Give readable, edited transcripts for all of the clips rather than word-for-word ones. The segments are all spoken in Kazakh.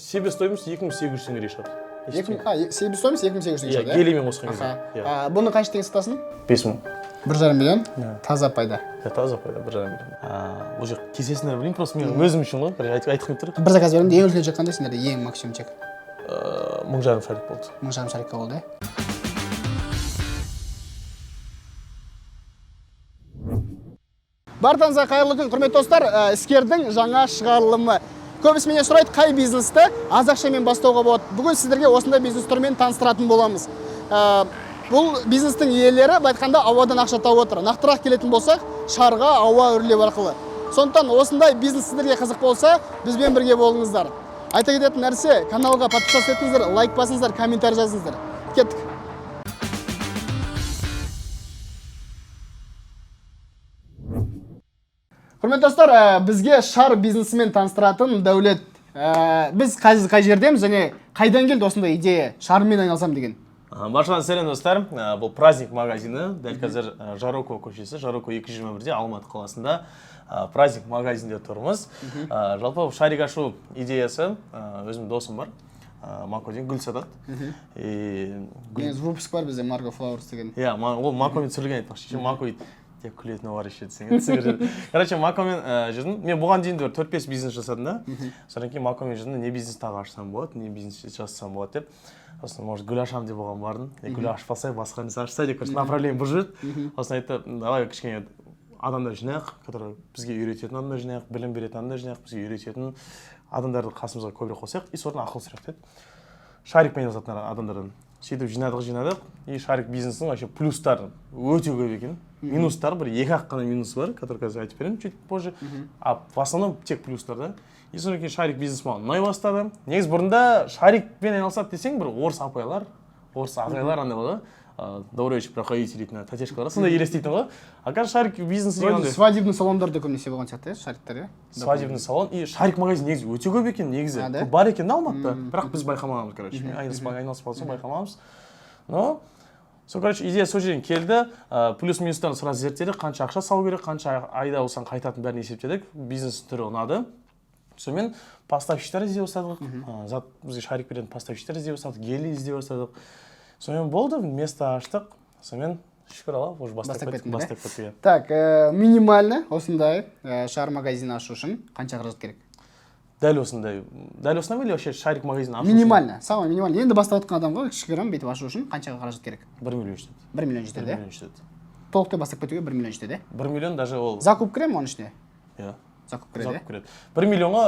Себестоимость 2800 теңгедей шығады. Екі мың, себестоимость 2800 теңге Иә, шығады, иә? Гелиймен қосқан кезде. Аха. Иә. Бұны қанша теңге сатасың? 5000. 1,5 миллион таза пайда. Иә, таза пайда 1,5 миллион. Бұл жер кесесіңдер, білмеймін, просто мен өзім үшін ғой, бір айтқым келіп тұр. Бір заказ беремін, ең үлкен чек қандай сендерде, ең максимум чек? 1500 шарик болды. 1500 шарикке болды, иә? Барлықтарыңызға қайырлы күн, құрметті достар. Іскердің жаңа шығарылымы. Көбісі менен сұрайды, қай бизнесті аз ақшамен бастауға болады. Бүгін сіздерге осындай бизнес түрімен таныстыратын боламыз. Бұл бизнестің иелері, былай айтқанда, ауадан ақша тауып отыр. Нақтырақ келетін болсақ, шарға ауа үрлеу арқылы. Сондықтан осындай бизнес сіздерге қызық болса, бізбен бірге болыңыздар. Айта кететін нәрсе, каналға подписаться етіңіздер, лайк басыңыздар, комментарий жазыңыздар. Кеттік. Құрметті достар, бізге шар бизнесімен таныстыратын Дәулет. Біз қазір қай жердеміз және қайдан келді осындай идея, шармен айналысамын деген? Баршаңызға сәлем, достар. Бұл Праздник магазині. Дәл қазір Жарокова көшесі, Жарокова 221-де, Алматы қаласында Праздник магазинде тұрмыз. Жалпы шарик ашу идеясы, өзімнің досым бар. Мако деген, гүл сатады. И гүл Негізі выпуск бар бізде, Марго Флауэрс деген. Иә, ол Макомен түсірілген, айтпақшы. Еще Мако дейді деп күлетіні бар еще десең. Короче, Макомен жүрдім. Мен бұған дейін бір 4-5 бизнес жасадым да. Содан кейін Макомен жүрдім, не бизнес тағы ашсам болады, не бизнес жасасам болады деп. Сосын, может, гүл ашамын деп оған бардым. Гүл ашпасай, басқа нәрсе ашсай деп, короче, направление бұзып жіберді. Сосын айтты, давай кішкене адамдар жинайық, который бізге үйрететін адамдар жинайық, білім беретін адамдар жинайық, бізге үйрететін адамдарды қасымызға көбірек қосайық, и содан ақыл сұрайық деді. Шарикпен айналысатын адамдардан. Сөйтіп жинадық, жинадық, и шарик бизнесінің вообще плюстары өте көп екен. Минустары бір екі-ақ қана минусы бар, который қазір айтып беремін чуть позже. А в основном тек плюстар да. И содан кейін шарик бизнес маған ұнай бастады. Негізі бұрында шарикпен айналысады десең, бір орыс апайлар, орыс ағайлар андай болады, добрый вечер, проходите дейтін тәтешкалар, сондай елестейтін ғой. А қазір шарик бизнесі деген Вроде андай свадебный салондарда көбінесе болған сияқты, иә, шариктар, иә? Свадебный салон и шарик магазин негізі өте көп екен негізі. А, да? Бар екен да Алматыда, бірақ біз байқамағанбыз, короче. Айналыспаған соң байқамағанбыз. Но сол, короче, идея сол жерден келді. Плюс минустарын сразу зерттедік, қанша ақша салу керек, қанша айда болсаң қайтатынын бәрін есептедік. Бизнес түрі ұнады. Сонымен поставщиктар іздей бастадық. Зат бізге шарик беретін поставщиктар іздей бастадық, гелий іздей бастадық. Сонымен болды, место аштық. Сонымен, шүкір Алла, уже бастап Бастап кеттік, кеттің, бастап кеттік, иә. Так, минимально осындай шар магазин ашу үшін қанша қаражат керек? Дәл осындай, дәл осындай ма или вообще шарик магазин ашу үшін? Минимально, самый минимально. Енді бастап жатқан адамға кішігірім бүйтіп ашу үшін қанша қаражат керек? 1 миллион жетеді. 1 миллион бір жетеді, иә? миллион жетеді. Толықтай бастап кетуге 1 миллион жетеді, иә? 1 миллион даже ол. Закуп кіре ме оның ішіне? Иә. Закуп кіреді, иә? Закуп кіреді. 1 миллионға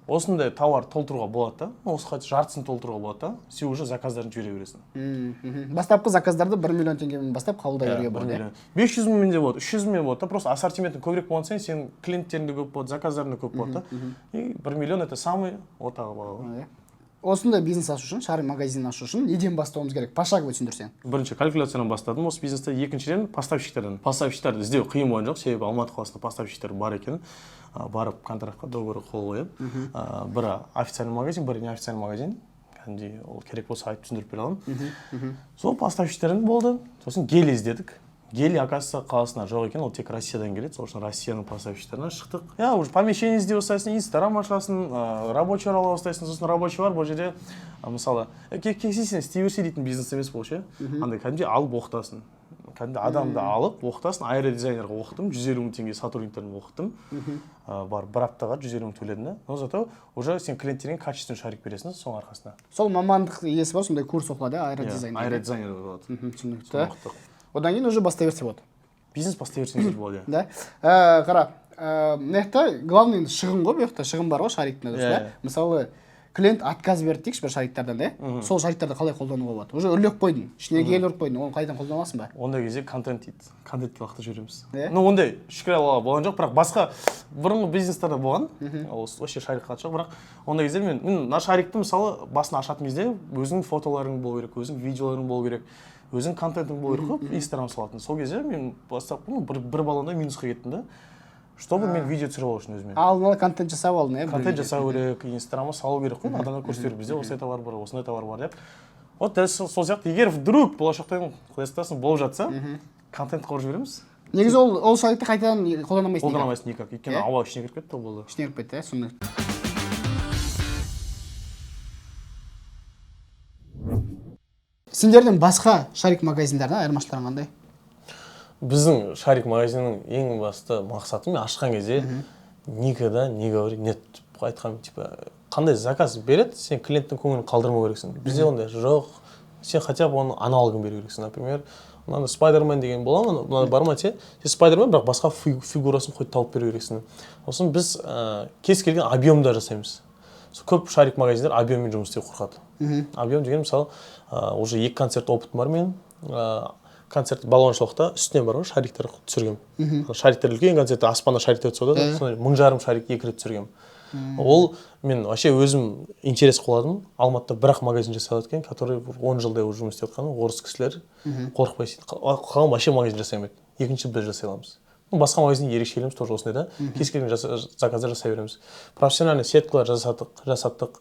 осындай товар толтыруға болады да, осы хотя жартысын толтыруға болады да, сен уже заказдарын жібере бересің. Бастапқы заказдарды 1 миллион теңгемен бастап қабылдай беруге Бір болады, иә? миллион. 500 мыңмен де болады, 300 мыңмен болады да, просто ассортиментің көбірек болған сайын сенің клиенттерің де көп болады, заказдарың да көп болады да. И 1 миллион это самый ортағы баға ғой. Иә. Осындай бизнес ашу үшін, шар магазин ашу үшін неден бастауымыз керек? Пошагово түсіндірсең. Бірінші калькуляциядан бастадым осы бизнесте, екіншіден поставщиктерден. Поставщиктерді іздеу қиын болған жоқ, себебі Алматы қаласында поставщиктер бар екен. Барып контрактқа, договорға қол қойып, бірі официальный магазин, бірі неофициальный магазин, кәдімгідей, ол керек болса айтып түсіндіріп бере аламын. Сол поставщиктерден болды. Сосын гелий іздедік. Гелий, оказывается, қаласында жоқ екен, ол тек Россиядан келеді, сол үшін Россияның поставщиктерінен шықтық. Иә, уже помещение іздей бастайсың, инстаграм ашасың, рабочий ала бастайсың. Сосын рабочий бар бұл жерде, мысалы, келсең істей берсе дейтін бизнес емес бұл ше. Андай кәдімгідей алып оқытасың, кәдімгі адамды алып оқытасың. Аэродизайнерға оқыттым, 150 мың теңге, сотрудниктерімді оқыттым. Барып бір аптаға 150 мың төледім да. Но зато уже сен клиенттеріңе качественный шарик бересің соның арқасында. Сол мамандық иесі бар, сондай курс оқылады, иә, аэродизайн. Иә, аэродизайнер болады. Түсінікті. Соны оқыттық. Одан кейін уже бастай берсе болады. Бизнес бастай берсеңіздер болады, иә. Да. Қара, мына жақта главный енді шығын ғой, бұл жақта шығын бар ғой шариктің, дұрыс Иә, па? иә. Мысалы, клиент отказ берді дейікші бір шариктардан, да? Сол шариктарды қалай қолдануға болады? Уже үрлеп қойдың, ішіне гель ұрып қойдың, оны қайдан қолдана аласың ба? Ондай кезде контент дейді, контентке лақтырып жібереміз. Иә? Ну, ондай, шүкір Аллаға, болған жоқ, бірақ басқа бұрынғы бизнестерде болған. Ол вообще шарик қатысы жоқ, бірақ ондай кезде мен мына шарикті, мысалы, басын ашатын кезде өзіңнің фотоларың болу керек, өзіңнің видеоларың болу керек, өзіңнің контентің болу керек қой, инстаграм салатын. Сол кезде мен бастап, ну, бір баллонда минусқа кеттім да, чтобы мен видео түсіріп алу үшін өзіме. Алдын ала контент жасап алдың, иә? Контент жасау керек, инстаграмға салу керек қой, адамдар көрсету керек, бізде осындай товар бар, осындай товар бар деп. Вот дәл сол сияқты, егер вдруг болашақта, құдай сақтасын, болып жатса, контент қорып жібереміз. Негізі ол шарикті қайтадан қолдана алмайсың Қолдана никак. алмайсың никак, өйткені Иә? ауа ішіне кіріп кетті, ол болды. Ішіне кіріп кетті, иә, сондай. Сендердің басқа шарик магазиндардан айырмашылықтарың қандай? Біздің шарик магазинінің ең басты мақсаты, мен ашқан кезде никогда не говори нет деп айтқанмын. Типа, қандай заказ береді, сен клиенттің көңілін қалдырмау керексің. Бізде ондай жоқ, сен хотя бы оның аналогын беру керексің. Например, мынандай Спайдермен деген бола ма, мынандай бар ма десе, сен Спайдермен, бірақ басқа фигурасын қойып тауып беру керексің. Сосын біз кез келген объемда жасаймыз. Сол көп шарик магазиндер объеммен жұмыс істеуге қорқады. Объем деген, мысалы, уже екі концерт опытым бар менің. Концерт Балуан Шолақта үстінен бар ғой, шариктер түсіргенмін. Шариктер үлкен концертте аспанда шариктер түсіп жатады, сондай 1500 шарик екі рет түсіргенмін. Ол мен вообще өзім интерес қыладым. Алматыда бір ақ магазин жасап екен, который бір 10 жылдай уже жұмыс істеп жатқан орыс кісілер қорықпай істейді. Қалған вообще магазин жасай алмайды. Екінші біз жасай аламыз. Ну, басқа магазин ерекшелігіміз тоже осындай да, кез келген заказдар жасай береміз. Профессиональный сеткалар жасаттық,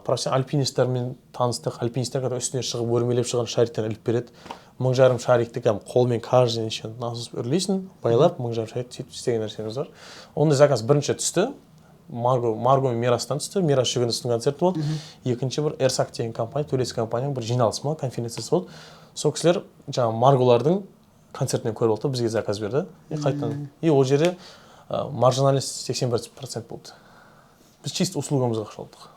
профессионал альпинистермен таныстық. Альпинисттер, когда үстіне шығып, өрмелеп шығған шариктен іліп береді. 1500 шарикті кәдімгі қолмен каждый неше насос үрлейсің, байлап, 1500 шарик, сөйтіп істеген нәрсеміз бар. Ондай заказ бірінші түсті Марго мен Мирастан түсті. Мирас Жүгінісовтің концерті болды. Екінші бір Эрсак деген компания, турецкий компания, бір жиналыс ма, конференциясы болды. Сол кісілер жаңағы Марголардың концертінен көріп алды да, бізге заказ берді. И қайтадан, и ол жерде маржинальность 81% болды. Біз чисто услугамызға ақша алдық.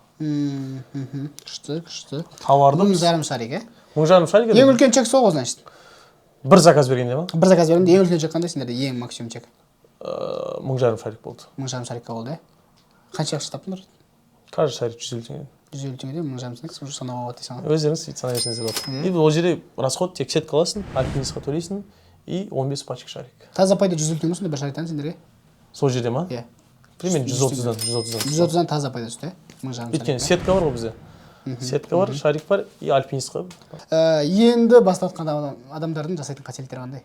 Күшті, күшті. Товарды 1500 шарик, иә? 1500 шарик. Ең үлкен чек сол ғой, значит? Бір заказ бергенде ма? Бір заказ бергенде ең үлкен чек қандай сендерде, ең максимум чек? 1500 шарик болды. 1500 шарикке болды, иә? Қанша ақша таптыңдар? Каждый шарик 150 теңге. 150 теңгеден 1500 теңге уже санауға болады дейсің ғой. Өздеріңіз сөйтіп санай берсеңіздер болады. И ол жерде расход тек сетка аласың, альпинистқа төлейсің и 15 пачка шарик. Таза пайда 150 теңге сонда бір шариктан сендерге? Сол жерде ма? Иә. Примерно 130-дан, 130-дан. 130-дан таза пайда түсті, иә, 1500 Өйткені шарик. Сетка бар ғой бізде, сетка бар, шарик бар и альпинистқа. Енді бастап жатқан адамдардың жасайтын қателіктері қандай?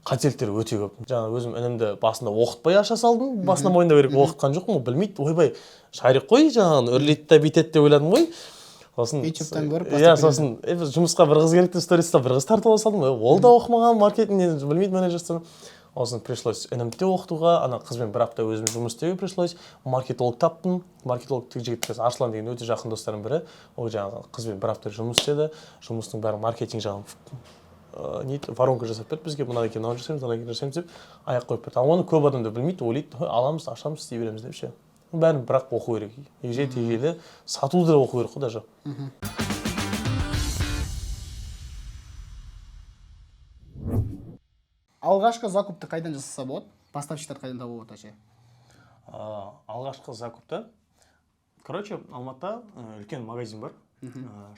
Қателіктер өте көп. Жаңа өзім інімді басында оқытпай аша салдым. Басында мойындау керек, оқытқан жоқпын, ол білмейді. Ойбай, шарик қой, жаңағы үрлейді да бүйтеді деп ойладым ғой. Сосын Ютубтан көріп иә. Бастап. Сосын біз жұмысқа бір қыз керек деп сториста бір қыз тартып ала салдым. Ол да оқымаған, маркетинг білмейді, менеджерствоны. Сосын пришлось інімді де оқытуға, ана қызбен бір апта өзім жұмыс істеуге пришлось. Маркетолог таптым. Маркетолог жігіт қазір Арслан деген өте жақын достарымның бірі. Ол жаңағы қызбен бір апта жұмыс істеді. Жұмыстың бәрі маркетинг жағын не еді, воронка жасап берді бізге. Мынадан кейін мынаны жасаймыз, мынадан кейін жасаймыз деп аяқ қойып берді. Ал оны көп адамдар білмейді, ойлайды: «Ой, аламыз, ашамыз, істей береміз» деп ше. Бәрін бірақ оқу керек егжей тегжейлі, сатуды да оқу керек қой даже. Алғашқы закупты қайдан жасаса болады, поставщиктарды қайдан табуға болады вообще? Алғашқы закупта, короче, Алматыда үлкен магазин бар,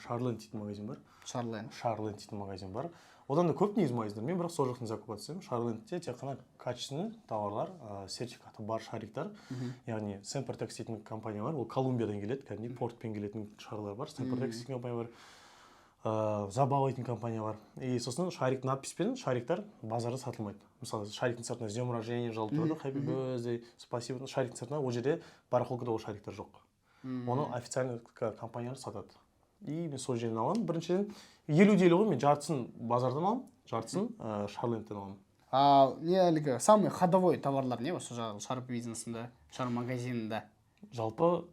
Шарленд дейтін магазин бар. Шарлен. Шарленд дейтін магазин бар. Одан да көп негізі магазиндар, мен бірақ сол жақтан закупать етемін. Шарлендте тек қана качественный товарлар, сертификаты бар шариктар, яғни Семпертекс дейтін компания бар, ол Колумбиядан келеді, кәдімгідей портпен келетін шарлар бар. Семпертекс дейтін компания бар, Забава дейтін компания бар. И сосын шарик надписпен шариктар базарда сатылмайды. Мысалы, шариктің сыртына «С днем рождения» жазылып тұрады, «Happy birthday», «Спасибо» шариктің сыртына. Ол жерде барахолкада ол шариктар жоқ, оны официально компаниялар сатады. И мен сол жерден аламын. Біріншіден, 50 де 50 ғой, мен жартысын базардан аламын, жартысын Шарлендтен аламын. А не, әлгі самый ходовой товарлар не осы жаңағы шар бизнесінде, шар магазинінде? Жалпы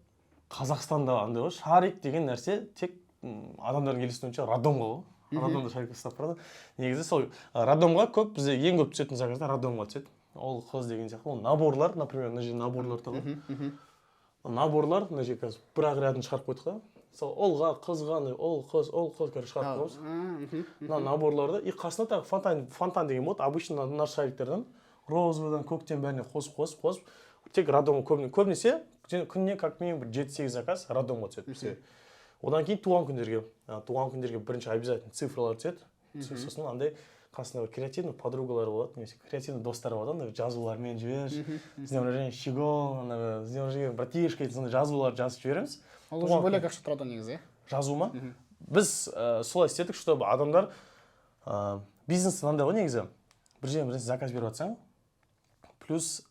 Қазақстанда андай ғой, шарик деген нәрсе тек адамдардың елестетуінше роддомға ғой, роддомда шарик ұстап тұрады. Негізі сол роддомға көп, бізде ең көп түсетін заказдар роддомға түседі. Ол қыз деген сияқты, ол наборлар, например, мына жерде наборлар тұр ғой, наборлар мына жерге қазір бір ақ рядын шығарып қойдық та. Сол ұлға, қызға, андай ұл, қыз, ұл, қыз, короче, шығарып қойғанбыз мына наборларды. И қасына тағы фонтан, фонтан деген болады. Обычно мына шариктардан, розовыйдан, көктен, бәріне қосып, қосып, қосып, тек роддом көбінесе күніне как минимум бір жеті сегіз заказ роддомға түседі бізде. Одан кейін туған күндерге, туған күндерге бірінші обязательно цифралар түседі. Сосын андай қасында бір креативный подругалар болады немесе креативный достар болады, андай жазулармен жіберші, «С днем рождения, щегол», ана «С днем рождения, братишка» дейтін сондай жазулар жазып жібереміз. Ол уже бөлек ақша тұрады ғой негізі, иә? Жазу ма? Біз солай істедік, чтобы адамдар бизнес мынандай ғой негізі: бір жерден бір нәрсе заказ беріп жатсаң, плюс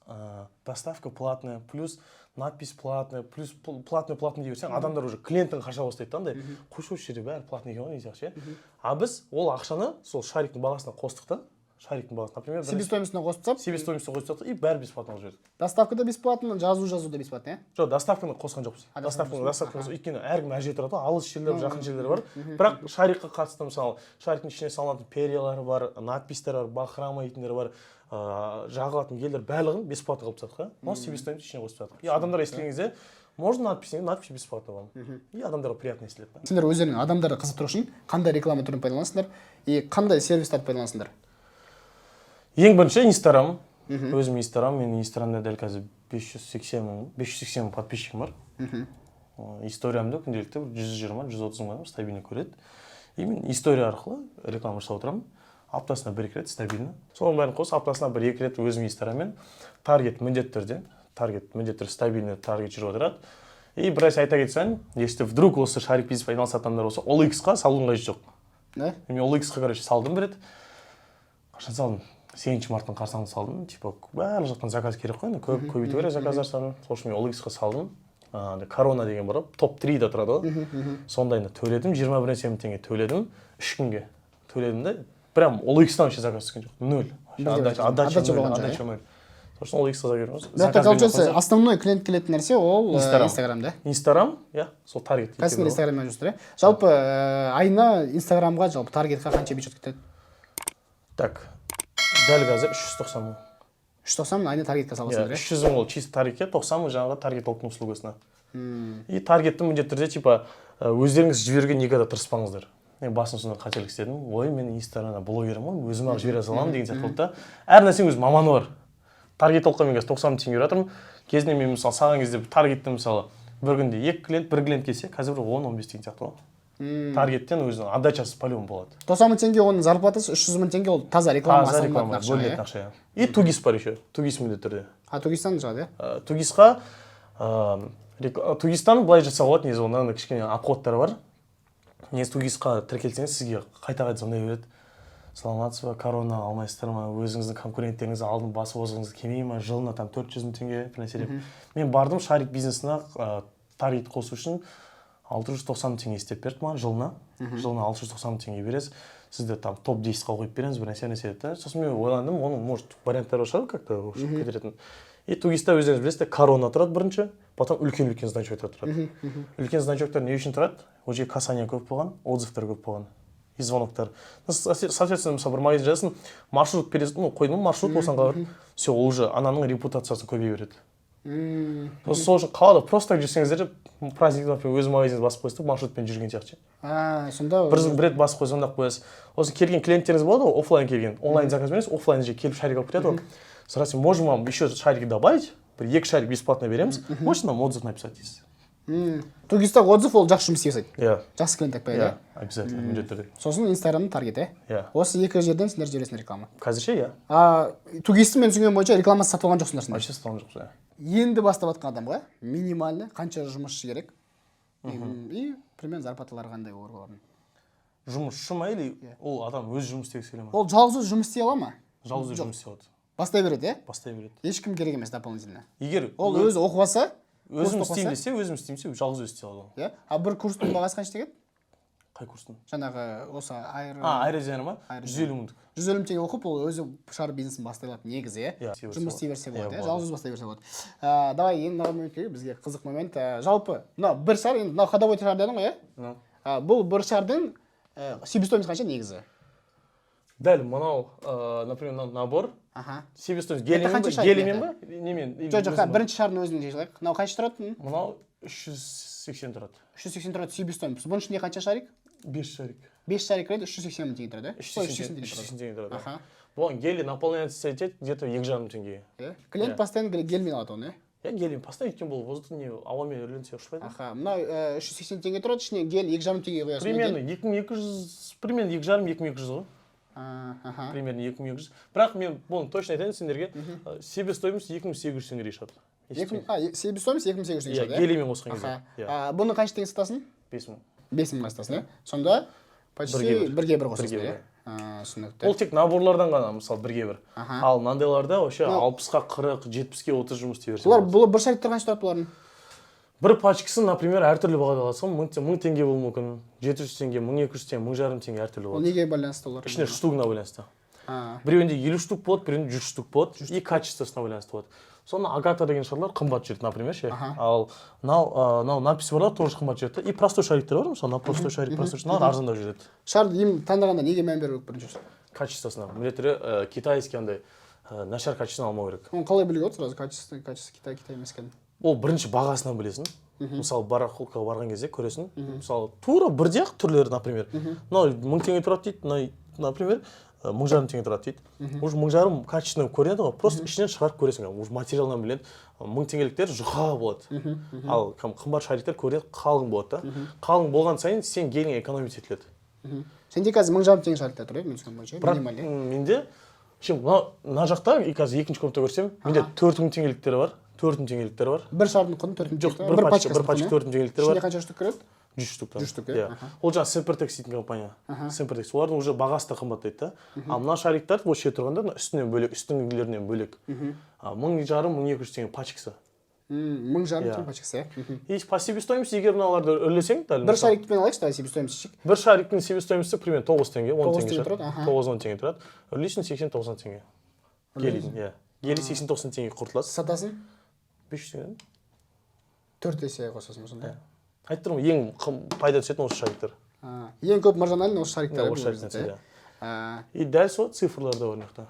доставка платная, плюс надпись платная, плюс платный, платный дей берсең, адамдар уже клиенттен қаша бастайды да. Андай қойшы, осы жерде бәрі платный екен ғой деген сияқты ше. А біз ол ақшаны сол шариктің бағасына қостық та. Шариктің бағасы, например, Себестоимостьіне қосып тастап. Себестоимостьті қосып тастадық и бәрі бесплатно алып жібердік. Доставка да бесплатно, жазу да бесплатно, иә? Жоқ, доставканы қосқан жоқпыз. А, доставканы доставка. Доставканы, өйткені әркім әр жерде тұрады ғой, алыс жерлер, жақын жерлер бар. Бірақ шарикқа қатысты, мысалы, шариктің ішіне салынатын перьялары бар, надписьтер бар, бахрома дейтіндер бар, жағылатын гельдер, барлығын бесплатно қылып тастадық та. Но себестоимость ішіне қосып тастадық. И адамдар естіген кезде: «Можно надпись?» деген, надпись бесплатно вам. И адамдарға приятно естіледі да. Сендер өздерің адамдарды қызықтыру үшін қандай реклама түрін пайдаланасыңдар и қандай сервистарды пайдаланасыңдар? Ең бірінші Инстаграм, өзім Инстаграм. Менің Инстаграмда дәл қазір 580 мың, 580 мың подписчигім бар. Историямды күнделікті бір 120-130 мың адам стабильно көреді. И мен история арқылы реклама жасап отырамын аптасына бір екі рет стабильно. Соның бәрін қосып, аптасына бір екі рет өзім Инстаграммен таргет, міндетті түрде таргет, міндетті түрде стабильно таргет жүріп отырады. И бір нәрсе айта кетсең, если вдруг осы шарик бизнеспен айналысатын адамдар болса, OLX-қа салудың қажеті жоқ. Да. Мен OLX-қа, короче, салдым бір рет. Қашан салдым? 8 марттың қарсаңында салдым. Типа барлық жақтан заказ керек қой енді, көп көбейту керек заказдар санын. Сол үшін мен OLX-қа салдым. Андай корона деген бар ғой, топ 3-да тұрады ғой, сондайына төледім, 21 мың теңге төледім, 3 күнге төледім да. Прям OLX-тан вообще заказ түскен жоқ, ноль. Бірде бір отдача, отдача отдача ноль, болған жоқ, отдача ноль. Сол үшін OLX-қа заказ бермеңіз. Бұл жақта, получается, основной клиент келетін нәрсе ол Инстаграм. Инстаграм да? Инстаграм, иә, сол таргет. Кәсіпкер Инстаграммен жұмыс істейді, иә? Жалпы айына Инстаграмға, жалпы таргетқа қанша бюджет кетеді? Так, дәл қазір 390 мың. 390 мың айына таргетке Иә. саласыңдар, иә? 300 мың ол чисто таргетке, 90 мың жаңағы таргетологтың услугасына. И таргетті міндетті түрде, типа, өздеріңіз жіберуге никогда тырыспаңыздар. Мен басында сондай қателік істедім: «Ой, мен Инстаграмда блогермін ғой, өзім ақ жібере саламын» деген сияқты болды да. Әр нәрсенің өз маманы бар. Таргетологқа мен қазір 90 мың теңге беріп жатырмын. Кезінде мен, мысалы, салған кезде таргетті, мысалы, бір күнде екі клиент, бір клиент келсе, қазір бір 10-15 деген сияқты ғой. Таргеттен өзінің отдачасы по любому болады. 90 мың теңге оның зарплатасы, 300 мың теңге ол таза реклама Таза салынатын реклама ақша, бөлінетін иә? ақша, иә. И 2ГИС бар еще, 2ГИС міндетті түрде. А, 2ГИСтан шығады, иә? 2ГИСқа 2ГИСтан былай жасауға болады негізі, оның андай кішкене обходтары бар негізі. 2ГИСқа тіркелсеңіз, сізге қайта қайта звондай береді: «Саламатсыз ба, корона алмайсыздар ма, өзіңіздің конкуренттеріңізді алдын басып озғыңыз келмей ма, жылына там 400 мың теңге», бір нәрсе деп. Мен бардым шарик бизнесіне, таргет қосу үшін 690 мың теңге істеп берді маған жылына. «Жылына 690 мың теңге бересіз, сізді там топ 10-қа қойып береміз», бір нәрсе нәрсе деді да. Сосын мен ойландым, оның, может, варианттары бар шығар как то шығып кететін. И 2ГИСта, өздеріңіз білесіздер, корона тұрады бірінші, потом үлкен үлкен значоктар тұрады. Үлкен значоктар не үшін тұрады? Ол жерге касание көп болған, отзывтар көп болған и звоноктар. Ну, соответственно, мысалы, бір магазин жазасың, маршрут ну, қойдың ба, маршрут болсаң қалай, все, ол уже ананың репутациясы көбейе береді. Сол үшін қалада просто так жүрсеңіздер де, праздник, например, өз магазиніңізді басып қойсыз да, маршрутпен жүрген сияқты ше. А, сонда Бір рет басып қой, звондап қоясыз. Сосын келген клиенттеріңіз болады ғой, оффлайн келген, онлайн заказ емес, оффлайн же келіп, шарик алып кетеді ғой. Сұрайсың: «Можем вам еще шарик добавить, бір екі шарик бесплатно береміз, можете нам отзыв написать?» — дейсіз. 2ГИСтағы отзыв ол жақсы жұмыс істей бастайды. Иә. Жақсы клиент таппайды, Иә. иә? Обязательно, міндетті түрде. Сосын Инстаграмның таргеті, иә? Иә. Осы екі жерден сендер жібересіңдер реклама? Қазірше иә. А 2ГИСті, мен түсінгенім бойынша, рекламасы сатып алған жоқсыңдар сендер? Вообще сатып алған жоқпыз, иә. Енді бастап жатқан адамға минимально қанша жұмысшы керек и примерно зарплаталары қандай олардың? Жұмысшы ма или ол адам өзі жұмыс істегісі келе ма? Ол жалғыз өзі жұмыс істей ала ма? Жалғыз өзі жұмыс істей алады. Бастай береді, иә? Бастай береді. Ешкім керек емес дополнительно? Егер Ол өзі оқып алса, өзім курс істеймін оқып алса, десе, өзім істеймін десе, жалғыз өзі істей алады ол. Иә, а бір курстың бағасы қанша теңге? Қай курстың? Жаңағы осы аэро. А, аэродизайнер ма? Аэродизайнер. 150 мыңдық. 150 мың теңге оқып, ол өзі шар бизнесін бастай алады негізі, иә? Иә, істей берсе Жұмыс істей берсе болады. болады, Иә, иә? болады. Жалғыз өзі бастай берсе болады. Давай енді мына моментке, бізге қызық момент. Жалпы мынау бір шар, енді мынау ходовой шар дедің ғой, иә? Ну. Бұл бір шардың себестоимость қанша негізі? Дәл мынау, например, мынау набор себестоимость гелиймен қанша ба, шар гелиймен это? ба, немен или Жоқ, өзі ма? бірінші шардың өзін алайық. Мынау қанша тұрады? Мынау 380 тұрады. 380 тұрады себестоимость. Бұның ішінде қанша шарик? Бес шарик. Бес шарик кіреді, 380 мың теңге тұрады, иә? 380, 380 теңге 380 тұрады. теңге тұрады. Аха. Бұған гелий наполняется етеді где то 2,5 теңгеге. Иә, клиент Иә. постоянно гельмен алады оны, иә? Иә, гелий постоянно, өйткені бұл воздух не, ауамен үрленсе, ұшпайды. Аха, мынау 380 теңге тұрады, ішіне гель 2,5 теңгеге құясың. Примерно 2200, примерно 2,5, 2200 ғой. Примерно 2200, бірақ мен бұны точно айтайын сендерге, себестоимость 2800 теңгедей шығады. Екі мың, а, себестоимость 2800 теңге Иә. шығады, иә? Гелиймен қосқан кезде. Аха. Иә. А, бұны қанша теңге сатасың? 5000. 5000-ға сатасың, иә? Сонда почти Бірге бір. бірге бір қосасың, Бірге иә? бір. А, түсінікті. Ол тек наборлардан ғана, мысалы, бірге бір. Аха. Ал мынандайларда вообще Ну, 60-қа 40, 70-ке 30 жұмыс істей берсе Бұлар болады. бұл бір шариктер қанша тұрады бұлардың? Бір пачкасы, например, әртүрлі бағада аласың ғой, 1000 теңге болуы мүмкін, 700 теңге, 1200 теңге, 1500 теңге, әртүрлі Ол болады. неге байланысты олар? Ішіне штугына байланысты. Біреуінде 50 штук болады, біреуінде 100 штук болады, и качествосына байланысты болады. Соны Агата деген шарлар қымбат жүреді, например, ше. Ал мынау надпись барлар тоже қымбат жүреді да. И простой шариктер бар, мысалы, мынау простой шарик, простой шарик, мыналар арзандау жүреді. Шарды им таңдағанда неге мән беру керек бірінші? Качествосына. Міндетті түрде китайский андай нашар качествоны алмау керек. Оны қалай білуге болады сразу качество, качество китай, китай емес екенін? Ол бірінші бағасынан білесің. Мысалы, барахолкаға барған кезде көресің. Мысалы, тура бірдей ақ түрлері, например. Мынау 1000 теңге тұрады дейді, мынау, например, 1500 теңге тұрады дейді. Уже 1500 качественный көрінеді ғой, просто ішінен шығарып көресің, уже материалынан білінеді. 1000 теңгеліктер жұқа болады. Ал кәдімгі қымбат шариктер көрінеді, қалың болады да. Қалың болған сайын сен гелің экономить етіледі. Сенде қазір 1500 теңге шариктер тұр, иә, мен түсінгенім бойынша, Бірақ минимальный. Менде şimdi мына жақта и қазір екінші комната көрсем, менде 4000 теңгеліктер бар, 4000 теңгеліктер бар. Бір шардың құны 4000 Жоқ, теңге. бір пачка, бір пачка 4000 теңгеліктер бар. Ішінде қанша штук кіреді? 100 штук. 100 штук, иә? Иә. Ол жаңағы Sempertex дейтін компания. Sempertex. Олардың уже бағасы да қымбаттайды да. Ал мына шариктар осы жерде тұрғанда мына үстінен бөлек, үстіңгілерінен бөлек. 1500, 1200 теңге пачкасы. 1500 Иә. теңге пачкасы, иә. И по себестоимости егер мыналарды үрлесең, дәл Бір мысалы, шарикпен алайықшы, давай себестоимость шек. Бір шариктің себестоимости примерно 9 теңге, 10 9 теңге теңге шығар. тұрады, аха. 9-10 теңге тұрады. Үрлейсің 80-90 теңге. Гелийдің, иә. Гелий 80-90 теңге құртылады. Сатасың? 500 теңгеден. 4 есе қосасың сонда. Иә. Айтып тұрмын, ең пайда түсетін осы шариктер. Ең көп маржинальный осы шариктер, Иә, иә, осы бұл шариктер, бізде, иә. иә. И дәл сол цифрлар да бар мына жақта.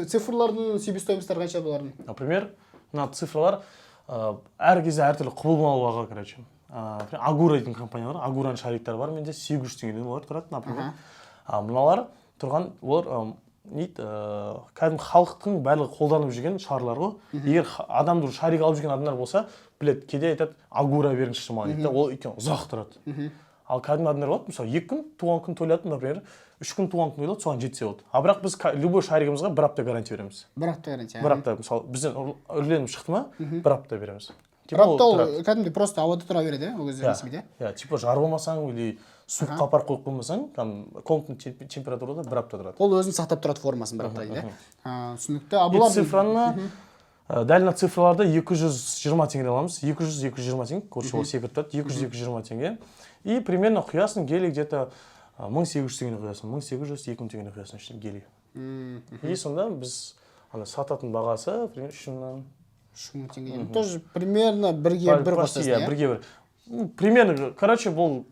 Цифрлардың себестоимостьтары қанша бұлардың? Например, мына цифрлар әр кезде әртүрлі құбылмалы баға, короче. Например, Агура дейтін компания бар. Агураның шариктары бар менде 800 теңгеден олар тұрады, например. Мыналар тұрған, олар, не дейді, кәдімгі халықтың барлығы қолданып жүрген шарлар ғой. Егер адамды шарик алып жүрген адамдар болса, біледі, кейде айтады, Агура беріңізші маған дейді да, ол өйткені ұзақ тұрады. Ал кәдімгі адамдар болады, мысалы, 2 күн туған күн тойлады, например, 3 күн туған күн тойлады, соған жетсе болды. А бірақ біз любой шаригімізге бір апта гарантия береміз. Бір апта гарантия. Бір апта, мысалы, бізден үрленіп шықты ма, бір апта береміз. Бір Типа ол апта ол тұрады. кәдімгідей просто ауада тұра береді, иә, ол кезде Иә. ресми, де? Иә, типа жарып алмасаң или суыққа апарып қойып қоймасаң, там комнатный температурада бір апта тұрады. Ол өзін сақтап тұрады формасын бір апта дейді, иә? Түсінікті. А И бұлардың цифраны, дәл мына цифрларды 220 теңгеден аламыз. 200, 220 теңге, короче, ол секіріп тұрады. 200, 220 теңге. И примерно құясың гелий где-то, 1800 теңгені құясың, 1800, 2000 теңгені құясың ішіне гелий. И сонда біз ана сататын бағасы примерно үш мыңнан. 3000 теңге. Тоже примерно бірге бір Почти, қосасың, иә, иә? бірге бір. Примерно, короче, бұл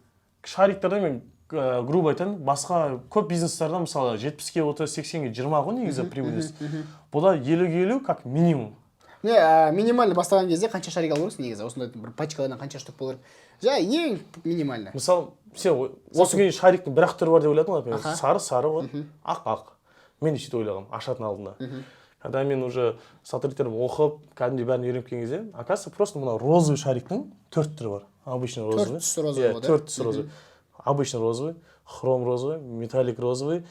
шариктерде мен, грубо айтайын, басқа көп бизнестарда, мысалы, жетпіске отыз, сексенге жиырма ғой негізі прибыльность. Бұда елуге елу как минимум. Не, минимально бастаған кезде қанша шарик алу керексің негізі? Осындай бір пачкалардан қанша штук болу керек? Жа, ең минимально. Мысалы, сен осы күнге дейін шариктің бір ақ түрі бар деп ойладың ғой, например, Аха. сары, сары ғой, ақ, ақ. Мен де сөйтіп ойлағанмын, ашатын алдында. Когда мен уже сотрудниктерім оқып, кәдімгідей бәрін үйреніп келген кезде, оказывается, просто мына розовый шариктің төрт түрі бар. Обычный розовый. Төрт түсі розовый Иә, болады, иә? төрт түсі розовый. Обычный розовый, хром розовый, металлик розовый.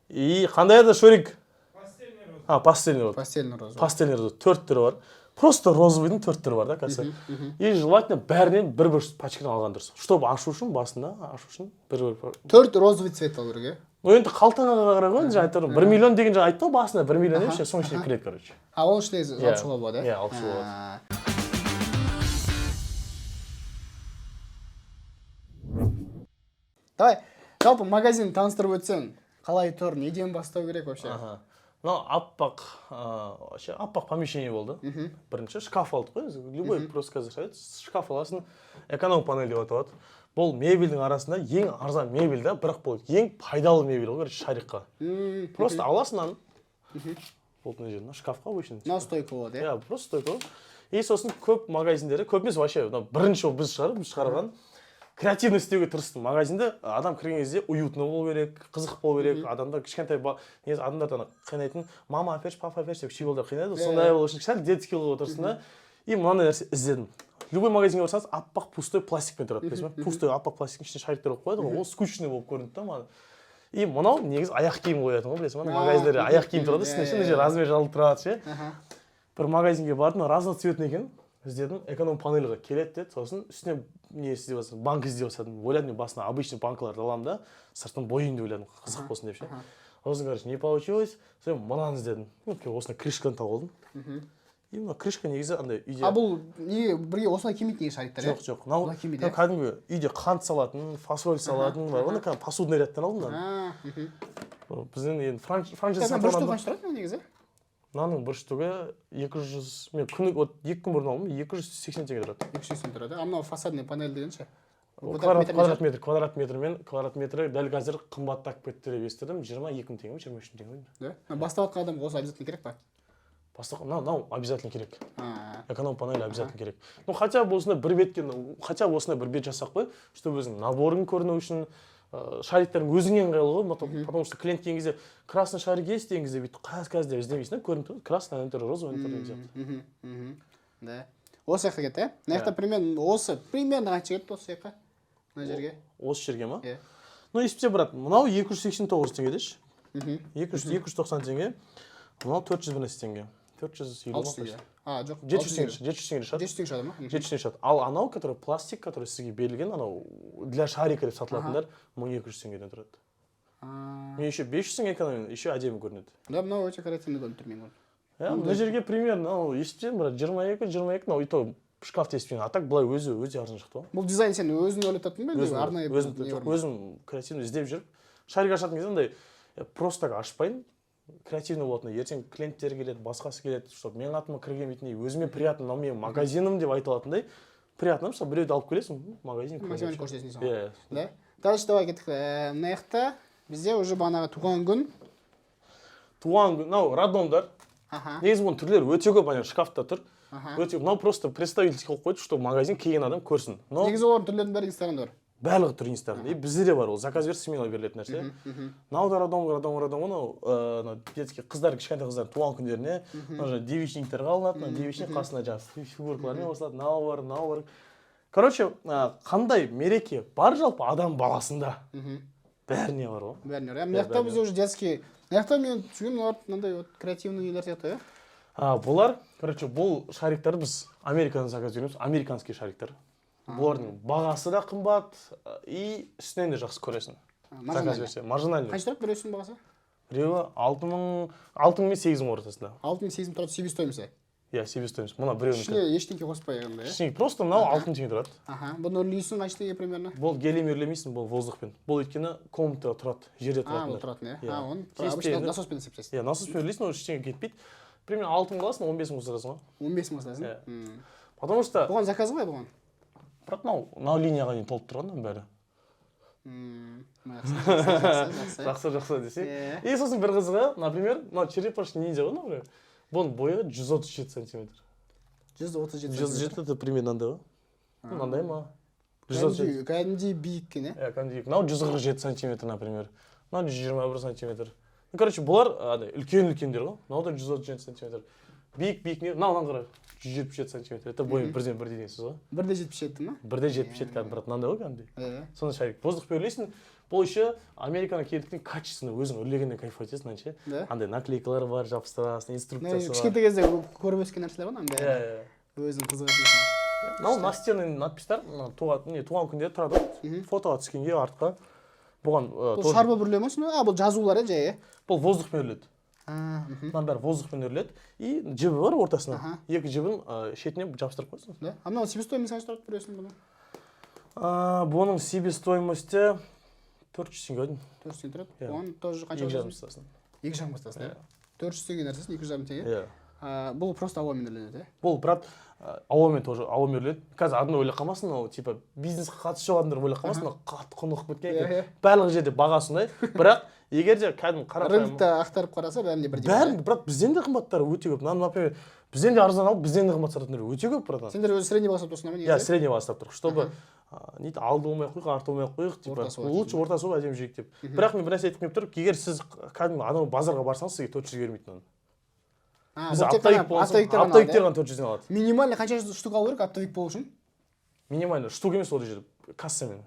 И қандай еді шарик? А, пастельный розовый. Пастельный розовый. Пастельный розовый. Төрт түрі бар. Просто розовыйдың төрт түрі бар да, кажется. И желательно бәрінен бір-бір пачкадан алған дұрыс. Чтобы ашу үшін, басында ашу үшін бір-бір. Төрт розовый цвет алу керек, иә? Ну, енді қалтаңа қарай ғой, жаңа айтып тұрмын. 1 миллион деген жаңа айтты ғой басында, 1 миллион деп ше, соның ішіне кіреді, короче. А, оның ішіне алып Иә. шығуға болады, иә? Иә, алып шығуға болады. Давай, жалпы магазин таныстырып өтсең, қалай тұр, неден бастау керек вообще? Аха. Мынау аппақ, вообще аппақ помещение болды. Бірінші шкаф алдық қой, біз любой просто қазір айтады, шкаф аласың, эконом панель деп аталады. Бұл мебельдің арасында ең арзан мебель да, бірақ бұл ең пайдалы мебель ғой, короче, шарикқа. Просто аласың мынаны. Болды, мына жерде, мына шкафқа обычно. Мынау стойка болады, иә? Иә, просто стойка ғой. И сосын көп магазиндерде, көп емес вообще, мынау бірінші болып біз шығарып, біз шығарған креативно істеуге тырыстым. Магазинде адам кірген кезде уютно болу керек, қызық болу керек. Адамдар кішкентай негізі адамдарды ана қинайтын мама әперші, папа әперші деп кішкентай балалар қинайды. Сондай болу үшін сәл детский қылуға тырыстым да. И мынандай нәрсе іздедім. Любой магазинге барсаңыз, аппақ пустой пластикпен тұрады, білесіз бе? Пустой аппақ пластиктің ішіне шариктер қойып қояды ғой, ол скучный болып көрінді да маған. И мынау негізі аяқ киім қоятын ғой, білесің бе? Магазиндерде аяқ киім тұрады, үстіне ше, мына жерде размер жазылып тұрады ше. Бір магазинге бардым, разноцветный екен. Іздедім, эконом панельға келеді деді, сосын үстіне не іздей бастадым, банк іздей бастадым. Ойладым, мен басына обычный банкаларды аламын да, сыртын бояйын деп ойладым, қызық болсын деп ше. Сосын, короче, не получилось, сосын мынаны іздедім. Ну, осындай крышканы тауып алдым. И мына крышка негізі андай үйде. А бұл неге бірге осылай келмейді неге шариктар, иә? Жоқ, жоқ. Мынау Бұлай келмейді, мынау кәдімгі үйде қант салатын, фасоль салатын бар ғой, кәдімгі посудный рядтан алдым мынаны. Біздің енді франшиза Бір сатып штук алған. Қанша тұрады негізі? Мынаның бір штугі 200, мен күні, вот 2 күн бұрын алдым, 280 теңге тұрады. 280 тұрады. А мынау фасадный панель деген ше? Квадрат, квадрат метр, квадрат метрмен, квадрат метрі дәл қазір қымбаттап кетті деп естідім, 22 мың теңге ме, 23 мың теңге ме. Да, бастап жатқан адамға осы обязательно керек па? Бастық, мынау обязательно керек. А, Эконом панель обязательно керек. Ну, хотя бы осындай бір бетке, ну, хотя бы осындай бір бет жасап қой, чтобы өзіңнің наборың көріну үшін, шариктерің өзіңе ыңғайлы ғой, потому что клиент келген кезде «красный шарик есть» деген кезде бүйтіп қазір, қазір деп іздемейсің да, көрініп тұр: красный ана тұр, розовый ана тұр деген сияқты. Мхм, мхм. Да, осы жаққа кетті, иә? Мына жақта примерно, осы примерно қанша кетті осы жаққа, мына жерге? Осы жерге ма? Иә. Ну, есепте, брат, мынау 289 теңге деші, 200, 290 теңге, мынау 400 бір нәрсе теңге, 450. 600 теңге, а, жоқ. 700 теңге, 700 теңге шығады. 700 теңге шығады ма? 700 теңге шығады. Ал анау, который пластик, который сізге берілген, анау для шарика деп сатылатындар, 1200 теңгеден тұрады. А, мен еще 500 теңге экономим, еще әдемі көрінеді. Да, мынау өте креативный көрініп тұр менің. Иә, мына жерге примерно, мынау есептеймін, брат, 22, 22, мынау и то шкаф есептеген, а так былай өзі өте арзан шықты ғой. Бұл дизайн сен өзің ойлап таптың ба, әлде Өзім. арнайы Өзім. не Жоқ, бар ма? Өзім креативно іздеп жүріп, шарик ашатын кезде андай просто так ашпаймын, креативный болатындай. Ертең клиенттер келеді, басқасы келеді, чтобы менің атыма кірген бетінде өзіме приятно, мынау менің магазинім деп айта алатындай приятно. Мысалы, біреуді алып келесің, магазин Максимально көрсетесің дейсің ғой. Иә. Да, дальше давай кеттік. Мына жақта бізде уже бағанағы туған күн. Туған күн, мынау роддомдар. Негізі бұның түрлері өте көп, ана шкафта тұр. Өте көп. Мынау просто представительский қойып қойды, чтобы магазин келген адам көрсін, но Негізі олардың түрлерінің бәрі Инстаграмда бар. Барлығы тұр Инстаграмда, и бізде де бар, ол заказ берсе, смело берілетін нәрсе. Мынау да роддом, роддом, роддом. Мынау анау детский, қыздар, кішкентай қыздардың туған күндеріне мынау жаңағы девичниктерге алынады. Мына девичник қасына жаңағы фигуркалармен қосылады. Мынау бар, мынау бар. Короче, қандай мереке бар жалпы адам баласында, бәріне бар ғой. Бәріне бар, иә. Мына жақта Бәріне. Бізде уже детский. Мына жақта мен түсінгенім, олар мынандай вот креативный нелер сияқты, иә? А, бұлар, короче, бұл шариктарды біз Америкадан заказ береміз, американский шариктар. Бұлардың бағасы да қымбат и үстінен де жақсы көресің. Заказ Маржинальный. берсе, маржинальный. Қанша тұрады біреусінің бағасы? Біреуі 6000, 6000 мен 8000 ортасында. 6000, 8000 тұрады себестоимость? Иә, себестоимость мына біреуінікі. Ішіне ештеңке қоспай андай, иә? Ештеңе, просто мынау 6000 теңге тұрады. Аха, бұны үрлейсің, қанша теңге примерно? Бұл гелиймен үрлемейсің, бұл воздухпен. Бұл өйткені комнатада тұрады, жерде А, бұл тұратындар. тұратын, иә? Иә. А, оны Тез обычно насоспен есептейсің. Иә, насоспен үрлейсің, ол ештеңе кетпейді. Примерно 6000 аласың, 15 000 сатасың ғой. 15 мың сатасың. Иә. Потому что Бұған заказ ғой, бұған? Брат, мынау линияға дейін толып тұрған мынаның бәрі. Жақсы, жақсы, жақсы. Жақсы, жақсы десе. Иә. И сосын бір қызығы, например, мынау черепашка ниндзя ғой, например, бұның бойы 137 сантиметр. 137. 137, это примерно мынандай ғой. Ну, мынандай ма, 137. Кәдімгідей, кәдімгідей биік екен, иә? Иә, кәдімгідей. Мынау 147 сантиметр, например, мынау 121 сантиметр. Ну, короче, бұлар андай үлкен үлкендер ғой. Мынау да 137 сантиметр, биік биік не. Мынау, мынаны қара, 177 сантиметр, это бойы бірден бірдей деген сөз ғой. 1,77 ма? 1,77 кәдімгі, брат, мынандай ғой кәдімгідей. Иә. Сондай шарик, воздухпен үрлейсің. Бұл еще америкадан келдіктен качественно, өзің үрлегеннен кайф етесің ше. Да? Андай наклейкалар бар, жабыстырасың, инструкциясы бар. Кішкентай кезде көріп өскен нәрселер ғой мынаның иә бәрі. Иә. Өзің қызығатын. Мынау настенный надписьтар, мына туған не, туған күндері тұрады ғой, фотоға түскенге артқа. Бұған Бұл тоже шар болып үрлеу ма сонда? А, бұл жазулар, иә, жай, иә? Бұл воздухпен үрледі. А, мхм. Мынаның бәрі воздухпен үрледі и жібі бар ортасына. Екі жібін шетіне жабыстырып қоясың. Да, а мынау себестоимость қанша тұрады біреусінің бұның? Бұның себестоимости 400 теңге ау деймін. 400 теңге тұрады. Иә. Оған тоже қанша 2,5 қосасың? Тастасын. 2,5 қосасың, иә? 400 теңге нәрсесін 2,5 теңге. Иә. А, бұл просто ауамен үрленеді, иә? Бұл, брат, ауамен, тоже ауамен үрледі. Қазір адамдар ойлап қалмасын, ол типа бизнеске қатысы жоқ адамдар ойлап қалмасын, мынау қатты құнығып кеткен екен. Иә, иә. Барлық жерде баға сондай, бірақ егер де кәдімгі қарапайым Рынокта ақтарып қараса, бәрінде бірдей. Бәрін, брат, бізден де қымбаттары өте көп. Мынаны, например, бізден де арзан алып, бізден де қымбат сататындар өте көп, братан. Сендер өзі средний баға ұстап тұрсыңдар ма Иә. негізі? Средний баға ұстап тұрмық, чтобы не дейді, алды болмай ақ қояйық, арты болмай ақ қояйық, типа Ортасы болады. Лучше ортасы болып, әдемі жүрейік деп. Бірақ мен бір нәрсе айтқым келіп тұр: егер сіз кәдімгі анау базарға барсаңыз, сізге 400-ге бермейді мынаны. А, Біз бұл тек қана оптовик болған соң оптовиктер ғана алады, оптовиктер иә? ғана 400-ден алады. Минимально қанша штук алу керек оптовик болу үшін? Минимально штук емес, ол жерде кассамен.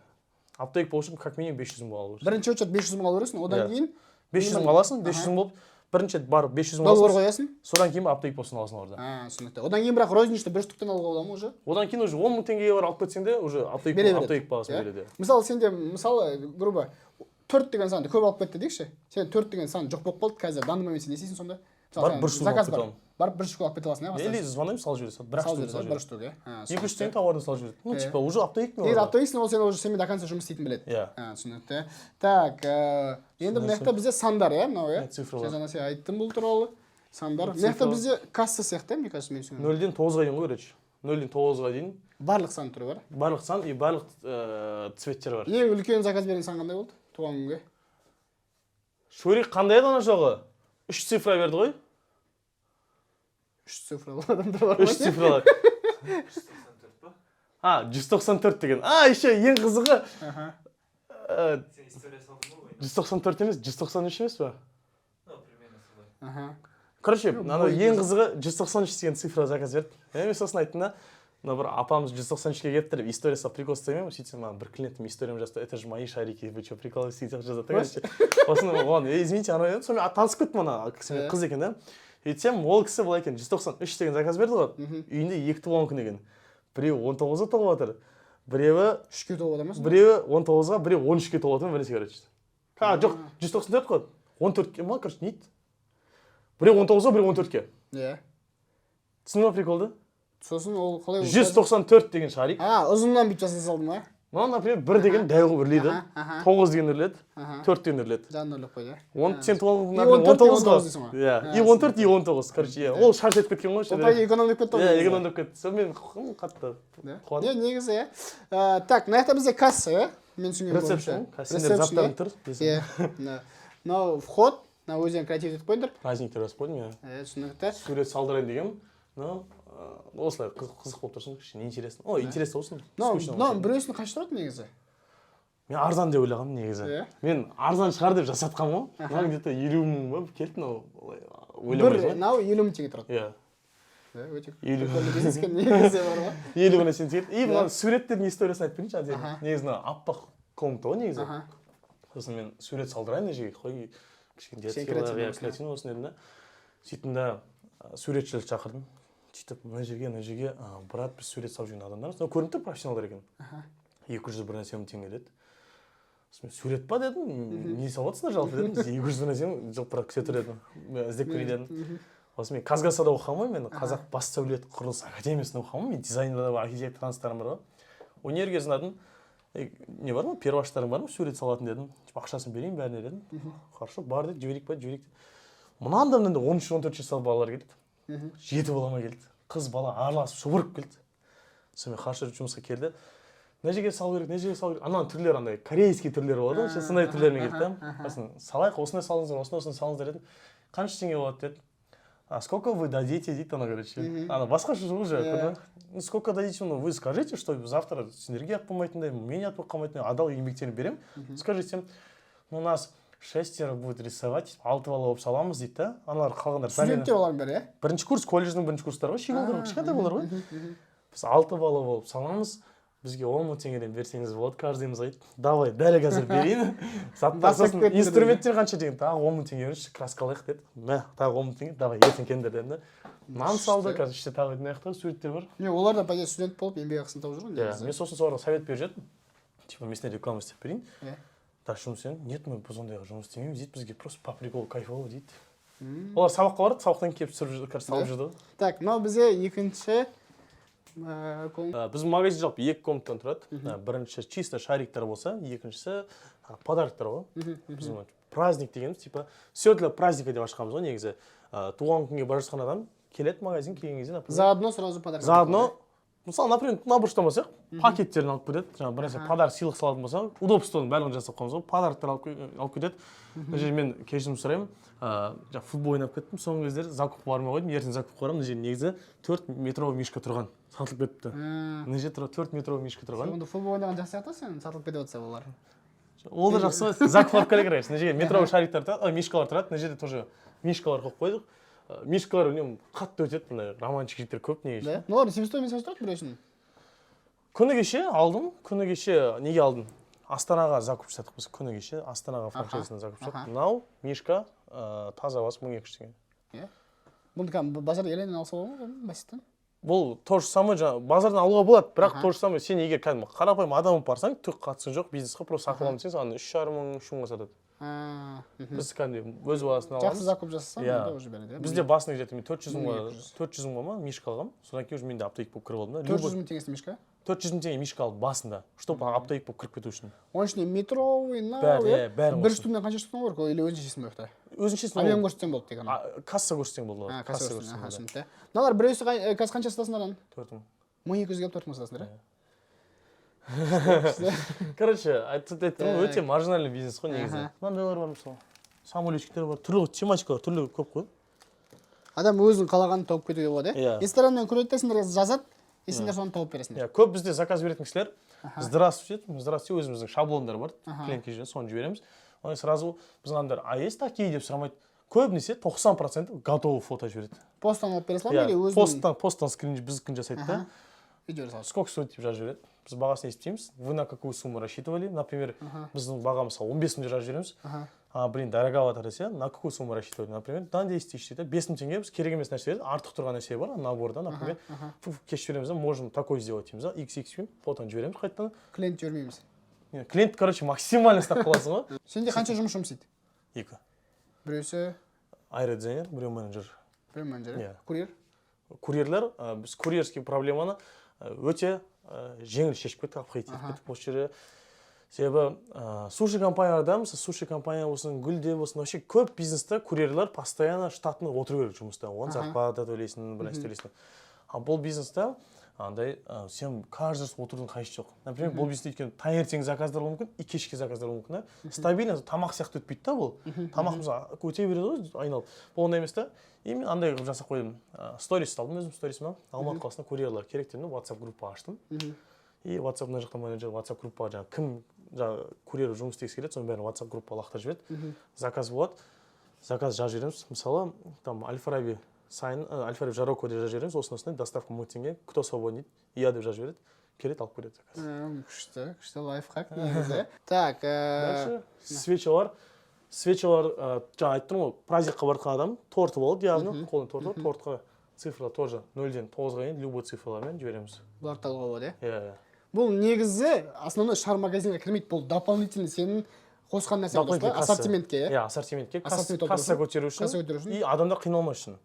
Оптовик болу үшін как минимум 500 мың алу керек. Бірінші очередь 500 мың алу керексің, одан Иә. кейін 500 мың аласың, 500 мың болып, бірінші рет барып 500 мың договор аласың. Қоясың. Содан кейін оптовик болсын, аласың олардан. А, түсінікті. Одан кейін бірақ розничный бір штуктан алуға бола ма уже? Одан кейін уже 10 мың теңгеге барып алып кетсең де, уже оптовик Бере береді. Оптовик бағасын Иә? береді. Мысалы, сенде, мысалы, грубо, төрт деген санды көп алып кетті дейікші. Сен төрт деген сан жоқ болып қалды қазір, данный момент сен не істейсің сонда? Барып бір штук Заказ алып бар. кете аламын. Барып бір штук алып кете аласың, иә? Или звондаймын, салып жібереді, бір ақ Салып штук жібереді, салып бір жібереді. штук, иә. 200 теңге товарын салып жібереді, ну, типа уже оптовик. Негізі оптовиксің, ол сен уже сенімен до конца жұмыс істейтінін біледі. Иә. Түсінікті. Так, енді мына жақта бізде сандар, иә, мынау, иә? Иә, цифрлар. Сен жаңа сен айттың бұл туралы. Сандар. Мына жақта бізде касса сияқты, мне кажется, мен түсінгенім. 0-ден 9-ға дейін ғой, короче, 0-ден 9-ға дейін. Барлық сан түрі бар. Барлық сан и барлық цветтер бар. Ең үлкен заказ берген сан қандай болды туған күнге? Шурик қандай еді ана жолы? Үш цифра берді ғой. Үш цифралы адамдар бар ма? Үш цифралы. А, 194 деген. А, еще ең қызығы, Сен история салдың ба ойын? 194 емес, 193 емес па? Ну, примерно солай. Короче, ана Бой. Ең қызығы, 193 деген цифра заказ берді. Мен сосын айттым да, мына бір апамыз 193-ке келіпті деп история салып, прикол істемеймін. Сөйтсем, маған бір клиентім историямды жазды: «Это же мои шарики, вы че, прикалываетесь?» деген сияқты жазады да, короче. Сосын оған: «Ей, извините», ана дедім. Сонымен танысып кеттім ана кісімен, қыз екен да. Сөйтсем, ол кісі былай екен: 193 деген заказ берді ғой, үйінде екі туған күн екен, біреуі 19-ға толып жатыр, біреуі Үшке толып жатыр ма сонда? Біреуі 19-ға, біреуі 13-ке толып жатыр ма, бірнәрсе, короче. А, жоқ, 194 қой, 14-ке ма, короче, не еді, біреуі 19-ға, біреуі 14-ке. Түсіндің ба приколды? Сосын ол қалай ол? 194 деген шарик. А, ұзыннан бүйтіп жасай салды ма? Мынау, например, бір деген дәу қылып үрлейді, тоғыз деген үрледі, төрт деген үрледі. Жанын үрлеп қойды, иә. Он сен туған И күн, 14, он тоғыз и ғой. 19 дейсің ғой. Иә, и 14, и 19, короче, иә, ол шарт етіп кеткен ғой. Ол по идее экономдап кетті ғой Иә, негізі. Экономдап кетті. Сонымен қатты Да? қуандым. Не, негізі, иә. Так, мына жақта бізде касса, иә, мен түсінген Ресепшн. бойынша. Сендер Ресепшн, заттарың иә? тұр. Иә, мына. Мынау вход, мына өздерің креатив етіп қойдыңдар. Праздниктер жазып қойдым, иә. Иә, түсінікті. Сурет салдырайын дегенмін, но осылай қызық болып тұрсын, кішкене интересно, ой, интересно болсын, Мынау скучно мынау болсын. Біреусінің қанша тұрады негізі? Мен арзан деп ойлағанмын негізі. Мен арзан шығар деп жасатқанмын ғой. Мынау где то 50 000 ба келді, мынау олай Бір ойламайсың ғой. Мынау 50 000 теңге тұрады. Иә. Иә, өте 50. прикольный бизнес екен негізі бар ғой. 50 мың сен келді. И мына суреттердің историясын айтып берейінші отдельно. Негізі мына аппақ комната ғой негізі. Сосын мен сурет салдырайын мына жерге, қой, кішкене Кішкене детский, креативный иә, болсын, иә. Креативный болсын дедім да. Сөйттім да, суретшілерді шақырдым. Сөйтіп мына жерге, мына жерге, брат, біз сурет салып жүрген адамдармыз, мынау көрініп тұр, профессионалдар екен. 200 бір нәрсе мың теңге деді. Сосын мен: «Сурет па?» – дедім. «Не салып жатсыңдар жалпы?» – дедім. 200 бір нәрсе мың, жоқ, брат, күте тұр дедім, мен іздеп көрейін дедім. Сосын мен КазГАСАда оқығанмын ғой, мен Қазақ бас сәулет құрылыс академиясында оқығанмын. Мен дизайнер бар, архитектор таныстарым бар ғой. Универге звондадым: «Ей, не бар ма, перваштарың бар ма сурет салатын?» – дедім. Типа ақшасын берейін бәріне дедім. «Хорошо, бар», – деді. «Жіберейік па?» «Жіберейік», – деді. Мынандай, мынандай 13-14 жастағы балалар келді, жеті бала ма келді, қыз бала араласып шұбырып келді. Сонымен хорошо деп жұмысқа келді. Мына жерге салу керек, мына жерге салу керек, ананың түрлері андай корейский түрлері болады ғой, сондай түрлермен келді да. Сосын: «Салайық, осындай салыңыздар, осындай, осындай салыңыздар», – дедім. «Қанша теңге болады?» – дедім. «А сколько вы дадите?» – дейді ана, короче, ана басқаша уже. «Ну, сколько дадите? Ну, вы скажите, что завтра сендерге ұят болмайтындай, мен ұят болып қалмайтындай, адал еңбектерін беремін, скажите». «Ну, у нас шестеро будет рисовать, алты бала болып саламыз», – дейді да. Аналар, қалғандар Студенттер олардың бәрі, иә? Бірінші курс, колледждің бірінші курстары ғой, щеголдар ғой, кішкентай балалар ғой. «Біз алты бала болып саламыз, бізге 10 000 теңгеден берсеңіз болады каждыйымызға», – дейді. «Давай, дәл қазір берейін заттар». Бастап Сосын кеттіңдер. «Инструменттер қанша?» деген. «Тағы 10 000 теңге беріңізші, краска алайық», – деді. «Мә, тағы 10 000 теңге, давай, ертең келіңдер», – дедім да. Нан салды. Қазір іште тағы мына жақта суреттер бар. Не, олар да по идее студент болып, еңбек ақысын тауып жүр ғой Иә. негізі. Мен сосын соларға совет беріп жібердім, типа мен сендерге реклама істеп берейін. Дальше жұмыс істеймін. «Нет, мы біз ондайға жұмыс істемейміз», – дейді. «Бізге просто по приколу, кайфово», – дейді. Олар сабаққа барады, сабақтан келіп түсіріп жүр, короче, салып жүрді ғой. Так, мынау бізде екінші Біздің магазин жалпы екі комнатадан тұрады. Бірінші чисто шариктар болса, екіншісі подароктар ғой. Біздің праздник дегеніміз, типа все для праздника деп ашқанбыз ғой негізі. Туған күнге бара жатқан адам келеді магазин, келген кезде, например, Заодно сразу подарок. Заодно, мысалы, например, мына бұрыштан болсақ, пакеттерін алып кетеді. Жаңағы бір нәрсе, подарок, сыйлық салатын болса, удобствоның барлығын жасап қойғанбыз ғой. Подароктар алып кетеді. Мына жерде мен кешірім сұраймын, жаңағы футбол ойнап кеттім соңғы кездері, закупқа бармай қойдым. Ертең закупқа барамын. Мына жерде негізі 4 метровый мишка тұрған, сатылып кетіпті. Мына жерде 4 метровый мишка тұрған. Онда футбол ойнаған жақсы сияқты, сен сатылып кетіп жатса олар. Ол да жақсы ғой, закуп алып келе, короче. Мына жерге метровый шариктар тұрады, ой, мишкалар тұрады. Мына жерде тоже мишкалар қойып қойдық. Мишкалар үнемі қатты өтеді, мына романтик жігіттер көп негізі. Да, мыналар себестоимость қанша тұрады біреусінің? Күні кеше алдым. Күні кеше неге алдым? Астанаға закуп жасадық біз күні кеше, Астанаға франшизасына закуп жасадық. Мынау мишка таза бас 1200 теңге. Иә, бұны кәдімгі базарда еленнен алса болады ғой, бассеттен. Бұл то же самое, жаңағы базардан алуға болады, бірақ то же самое, сен егер кәдімгі қарапайым адам болып барсаң, түк қатысың жоқ бизнеске, просто сатып аламын десең, саған 3,5 мың, 3 мыңға сатады. Біз кәдімгідей өз бағасына Жақсы аламыз. закуп жасасаң, Иә. онда уже береді, иә. Бізде басында где-то мен 400 мыңға, 1200. 400 мыңға ма, мишка алғанмын. Содан кейін уже менде оптовик болып кіріп алдым да. 400 000 теңгесі мишка? 400 000 теңге мишка алдым басында, чтобы оптовик болып кіріп кету үшін. Оның ішінде метровый мынау, Бәрі, иә? иә, бәрін Бір қостым. штугынан қанша штуктан керек, или өзің шешесің ба ол жақта? Өзің шешесің. Объем көрсетсең болды тек ана. Касса көрсетсең болды. А, касса Касса көрсетсең, аха, көрсетсең болды. түсінікті. Мыналар біреусі қазір қанша сатасыңдар аны? 4000. 1200-ге алып, 4000 сатасыңдар, иә? Короче, айтып айттым ғой, өте маржинальный бизнес қой негізі. Мынандайлар бар, мысалы, самолетиктер бар, түрлі тематикалар, түрлі көп қой. Адам өзінің қалағанын тауып кетуге болады, иә? Иә. Инстаграмнан көреді де, сендерге жазады, и сендер соны тауып бересіңдер. Иә, көп бізде заказ беретін кісілер «Здравствуйте» дейді. «Здравствуйте», өзіміздің шаблондар бар, клиентке жібереміз, соны жібереміз. Одан сразу біздің адамдар «А есть такие?» деп сұрамайды көбінесе, 90% готовый фото жібереді. Посттан алып бере саламын или Иә, өзің посттан скрин біздікін жасайды да. Видео салады. «Сколько стоит?» деп жазып жібереді. Біз бағасын есептейміз. «Вы на какую сумму рассчитывали?» Например, біздің баға, мысалы, 15 мың деп жазып жібереміз. «А, блин, дороговато» десе, «На какую сумму рассчитывали?» Например, на 10 тысяч дейді. 5000 теңге біз керек емес нәрселер, артық тұрған нәрсе бар наборда, например, кешіп жібереміз да, «Можем такой сделать» дейміз да, xx фотоны жібереміз қайтадан. Клиент жібермейміз. Не, клиент, короче, максимально ұстап қаласың ғой. Сенде қанша жұмыс істейді? Екі. Біреусі? Аэродизайнер, біреу менеджер. Біреу менеджер. Иә. Курьер? Курьерлер, біз курьерский проблеманы өте жеңіл шешіп кеттік, обходить етіп кеттік осы жерде. Себебі суши компанияларда, мысалы, суши компания болсын, гүлде болсын, вообще көп бизнесте курьерлер постоянно штатный отыру керек жұмыста, оған зарплата төлейсің, бір нәрсе төлейсің. А бұл бизнесте андай сен каждый раз отырудың қажеті жоқ. Например, бұл бизнесте, өйткені таңертең заказдар болуы мүмкін и кешкі заказдар болуы мүмкін да, стабильно тамақ сияқты өтпейді да. Бұл тамақ, мысалы, өте береді ғой айналып, бұл ондай емес та. И мен андай қылып жасап қойдым, сторис салдым өзім сторисіме: «Алматы қаласына курьерлар керек» дедім да, WhatsApp группа аштым. И WhatsApp мына жақта менеджер WhatsApp группаға жаңағы кім жаңағы курьер жұмыс істегісі келеді, соның бәрін WhatsApp группаға лақтырып жібереді. Заказ болады, заказ жазып жібереміз, мысалы, там Әл Фараби сайын, Әл Фараби Жарокова деп жазып жібереміз, осындай осындай доставка 1000 теңге, кто свободен дейді. «Я» деп жазып жібереді, келеді, алып кетеді заказ. Күшті, күшті лайфхак негізі. Так, Дальше свечалар. Свечалар, жаңа айттым ғой, праздникқа барып жатқан адам торты болады, яғни қолында торты бар, тортқа цифра тоже 0-ден 9-ға дейін любой цифрлармен жібереміз. Бұларды алуға болады, иә? Иә. Бұл негізі основной шар магазинге кірмейді, бұл дополнительный сенің қосқан нәрсең, дұрыс па? Дополнительный касса. Ассортиментке, иә? Иә, ассортиментке, Ассортимент толтыру касса үшін. Көтеру үшін. Касса көтеру үшін. И адамдар қиналмас үшін.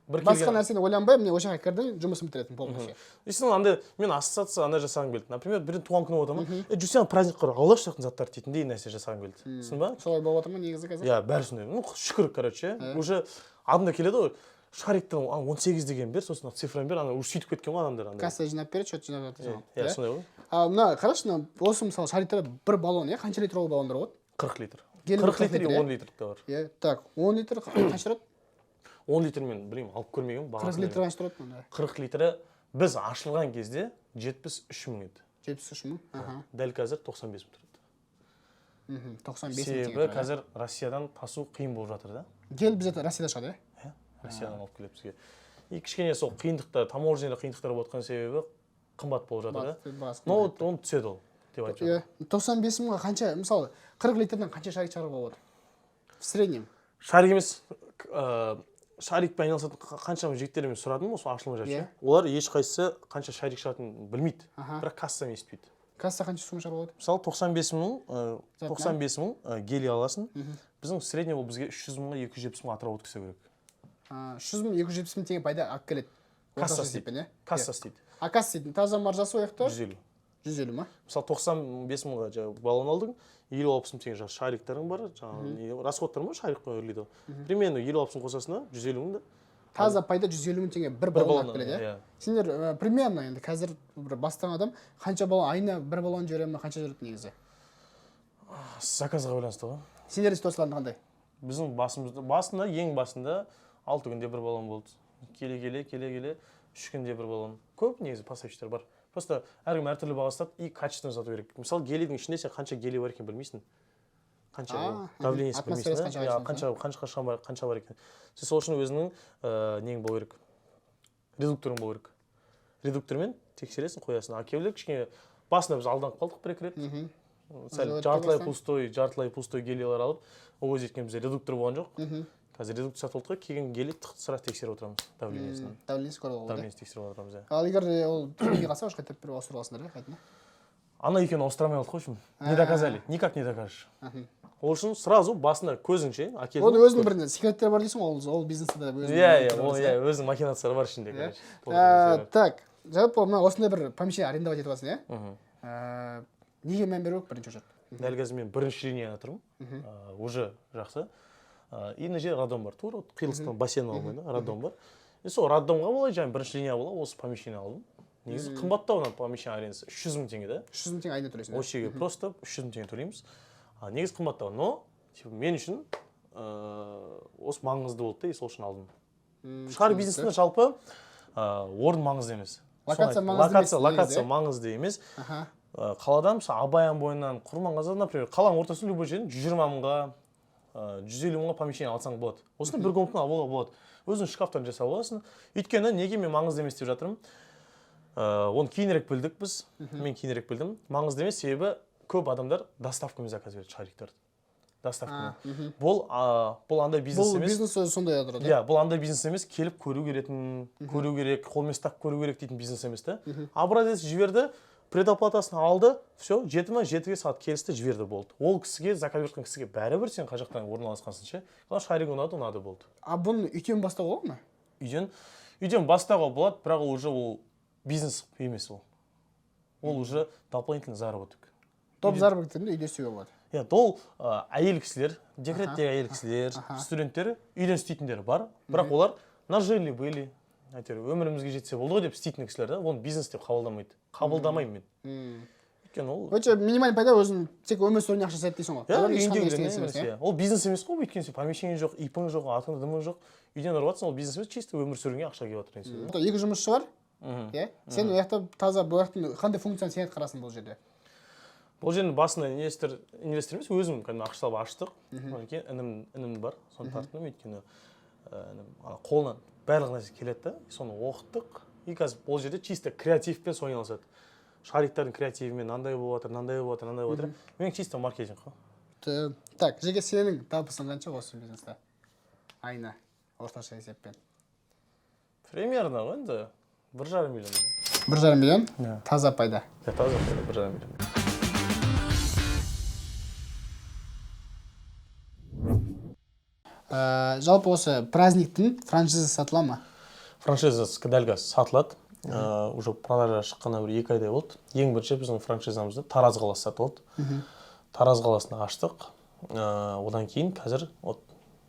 Бір Басқа келген нәрсені ойланбай, міне, осы жаққа кірдің, жұмысын бітіретін полностью. И сен андай, мен ассоциация андай жасағым келді. Например, біреудің туған күні болып жатыр ма, «Е, жүрсең, праздник қыр, алшы жақын заттар» дейтіндей нәрсе жасағым келді, түсіндің ба? Солай болып жатыр ма негізі қазір? Иә, бәрі сондай. Ну, шүкір, короче, уже адамдар келеді ғой, шариктің 18 деген бер, сосын цифраны бер, ана уже сөйтіп кеткен ғой адамдар андай. Касса жинап береді, счет жинап жатыр саған. Иә, сондай ғой. А мына қарашы, мына осы, мысалы, шариктар, бір баллон, иә, қанша литровый баллондар болады? 40 литр. Гелий 40 40 литр и литр, иә? 10 литр те бар. Иә, так, 10 литр қанша тұрады? 10 литр мен білмеймін, алып көрмегенмін. 40 Бағасын. литр қанша тұрады мында? 40 литрі біз ашылған кезде 73 мың еді. 73 мың, аха. Дәл қазір 95 мың тұрады. 95 мың теңге Себебі тұрады, иә? Қазір Россиядан тасу қиын болып жатыр да. Гель бізде Россияда шығады, иә? Иә, Россиядан алып келеді бізге. И кішкене сол қиындықтар, таможняда қиындықтар болып жатқан себебі қымбат болып жатыр да. Бағасы Но қымбат. оны түседі ол деп айтып жатыр. Иә, 95 мыңға қанша, мысалы, 40 литрден қанша шарик шығаруға болады в среднем? Шарик емес, шарикпен айналысатын қаншама жігіттерден мен сұрадым осы ашылмай жатып ше. Олар ешқайсысы қанша шарик шығатынын білмейді, бірақ кассамен есептейді. Касса қанша сумма шығаруға болады? Мысалы, 95 мың, Затынан? 95 мың гелий аласың, біздің средний ол бізге 300 мыңға, 270 мың атырау өткізе керек. 300 мың, 270 мың теңге пайда алып келеді Касса орташа істейді. есеппен, иә? Касса істейді. А касса істейтін таза маржасы ол жақта? 150. 150 ма? Мысалы, 95 мыңға жаңағы баллон алдың, 50-60 мың теңге жаңағы шариктарың бар, жаңағы не расходтар бар, шарик қой үрлейді ғой, примерно 50-60 мың қосасың да, 150 мың да. Таза пайда 150 мың теңге бір Бір баллон алып баллоннан, келеді, иә? Иә. Сендер примерно енді қазір бір бастаған адам қанша баллон, айына бір баллон жібере ме, қанша жібереді негізі? Заказға байланысты ғой. Сендердің ситуацияларың қандай? Біздің басымызда басында, ең басында 6 күнде бір баллон болды. Келе келе, келе келе 3 күнде бір баллон. Көп негізі поставщиктер бар, просто әркім әртүрлі баға сатады и качественно сату керек. Мысалы, гелийдің ішінде сен қанша гелий бар екенін білмейсің, қанша А, ол давлениесін Атмосферасы білмейсің қанша да. Иә, қанша, қанша бар екен. Сен сол үшін өзіңнің нең болу керек, редукторың болу керек, редуктормен тексересің, қоясың. А кейбіреулер кішкене, басында біз алданып қалдық бір екі рет, сәл Уже жартылай бастан. пустой, жартылай пустой гелийлар алып. Ол кезде өйткені бізде редуктор болған жоқ. Қазір редуктор сатып алдық қой, келген гелий сразу тексеріп отырамыз давлениесін. Давлениесі көруге болады. Давлениесін тексеріп отырамыз, иә. Ал егер де ол келмей қалса, уже қайтып бір ауыстырып аласыңдар, иә, қайтадан? Ана екеуін ауыстыра алмай қалдық қой, в общем, не доказали, никак не докажешь. Ол үшін сразу басында көзіңше әкелдім. Оның өзінің бір секреттері бар дейсің ғой, ол бизнесте де өзінің Иә, ол, иә, өзінің махинациялары бар ішінде, Иә. короче. Так, жалпы мына осындай бір помещение арендовать етіп аласың, иә? Неге мән беру керек бірінші очередь? Дәл қазір мен бірінші линияда тұрмын. Уже жақсы. И мына жерде роддом бар. Тура қиылыстан бассейн алмай да, роддом бар. И сол роддомға бола, жаңағы бірінші линия бола, осы помещение алдым. Негізі қымбаттау мына помещение арендасы 300 000 теңге да. 300 000 теңге айына төлейсің. Осы жерге просто 300 000 теңге төлейміз. Негізі қымбаттау, но типа мен үшін осы маңызды болды да, и сол үшін алдым. Шығар бизнесінде жалпы орын маңызды емес. Локация маңызды емес. Локация маңызды емес. Қаладан, мысалы, Абай бойынан, Құрманғазы, например, қаланың ортасында любой жерден 120 мыңға, 150 мыңға помещение алсаң болады. Осыны бір комнатаны алуға болады. Өзің шкафтан жасап аласың. Өйткені неге мен маңызды емес деп жатырмын? Оны кейінірек білдік біз. Мен кейінірек білдім. Маңызды емес, себебі көп адамдар доставкамен заказ береді шариктарды. Доставкамен. Бұл андай бизнес Бұл емес. бизнес өзі сондай тұрады. Иә, бұл андай бизнес емес, келіп көру керетін, көру керек, қолмен ұстап көру керек дейтін бизнес емес та. Образец жіберді, предоплатасын алды, все, жеті ма, жетіге сағат келісті, жіберді, болды. Ол кісіге, заказ берген кісіге бәрібір сен қай жақтан орналасқансың ше. Главное, шарик ұнады, ұнады, болды. А бұны үйден бастауға болады ма? Үйден бастауға болады, бірақ ол уже ол бизнес емес ол. Ол уже дополнительный заработок. Доп заработок дегенде үйде істеуге болады. Иә, ол әйел кісілер, декреттегі әйел кісілер, студенттер үйден істейтіндер бар, бірақ олар нажили были, әйтеуір өмірімізге жетсе болды ғой деп істейтін кісілер да, оны бизнес деп қабылдамайды. Қабылдамаймын мен. Өйткені ол Өте минимальный пайда, өзің тек өмір сүруіне ақша жасайды дейсің ғой. Иә, Одан ешқандай үйіндегілер ештеңе емес, емес, иә. Ол бизнес емес қой, өйткені сен помещение жоқ, ИП-ң жоқ, атың дымың жоқ, үйден ұрып жатрсың, ол бизнес емес, чисто өмір сүруіңе ақша келіп жатыр деген сөз. Екі жұмысшы бар, иә? Сен ол жақта таза бұл жақтың қандай функцияны сен атқарасың бұл жерде? Бұл жердің басында инвестор емес, өзім кәдімгі ақша салып аштық. Одан кейін інім бар, соны тарттым, өйткені інім ана қолынан барлық нәрсе келеді да, соны оқыттық. И қазір бұл жерде чисто креативпен соны айналысады. Шариктардың креативімен мынандай болып жатыр, мынандай болып жатыр, мынандай болып жатыр. Мен чисто маркетинг қой. Так, жеке сенің табысың қанша осы бизнесте? Айына орташа есеппен. Примерно ғой енді 1,5 миллион. 1,5 миллион? Иә. Таза пайда. Иә, таза пайда 1,5 миллион. Жалпы осы праздниктің франшизасы сатыла ма? Франшизасы дәл қазір сатылады. Уже продажаға шыққанына бір 2 айдай болды. Ең бірінші біздің франшизамызды Тараз қаласы сатып алды. Тараз қаласында аштық. Одан кейін қазір вот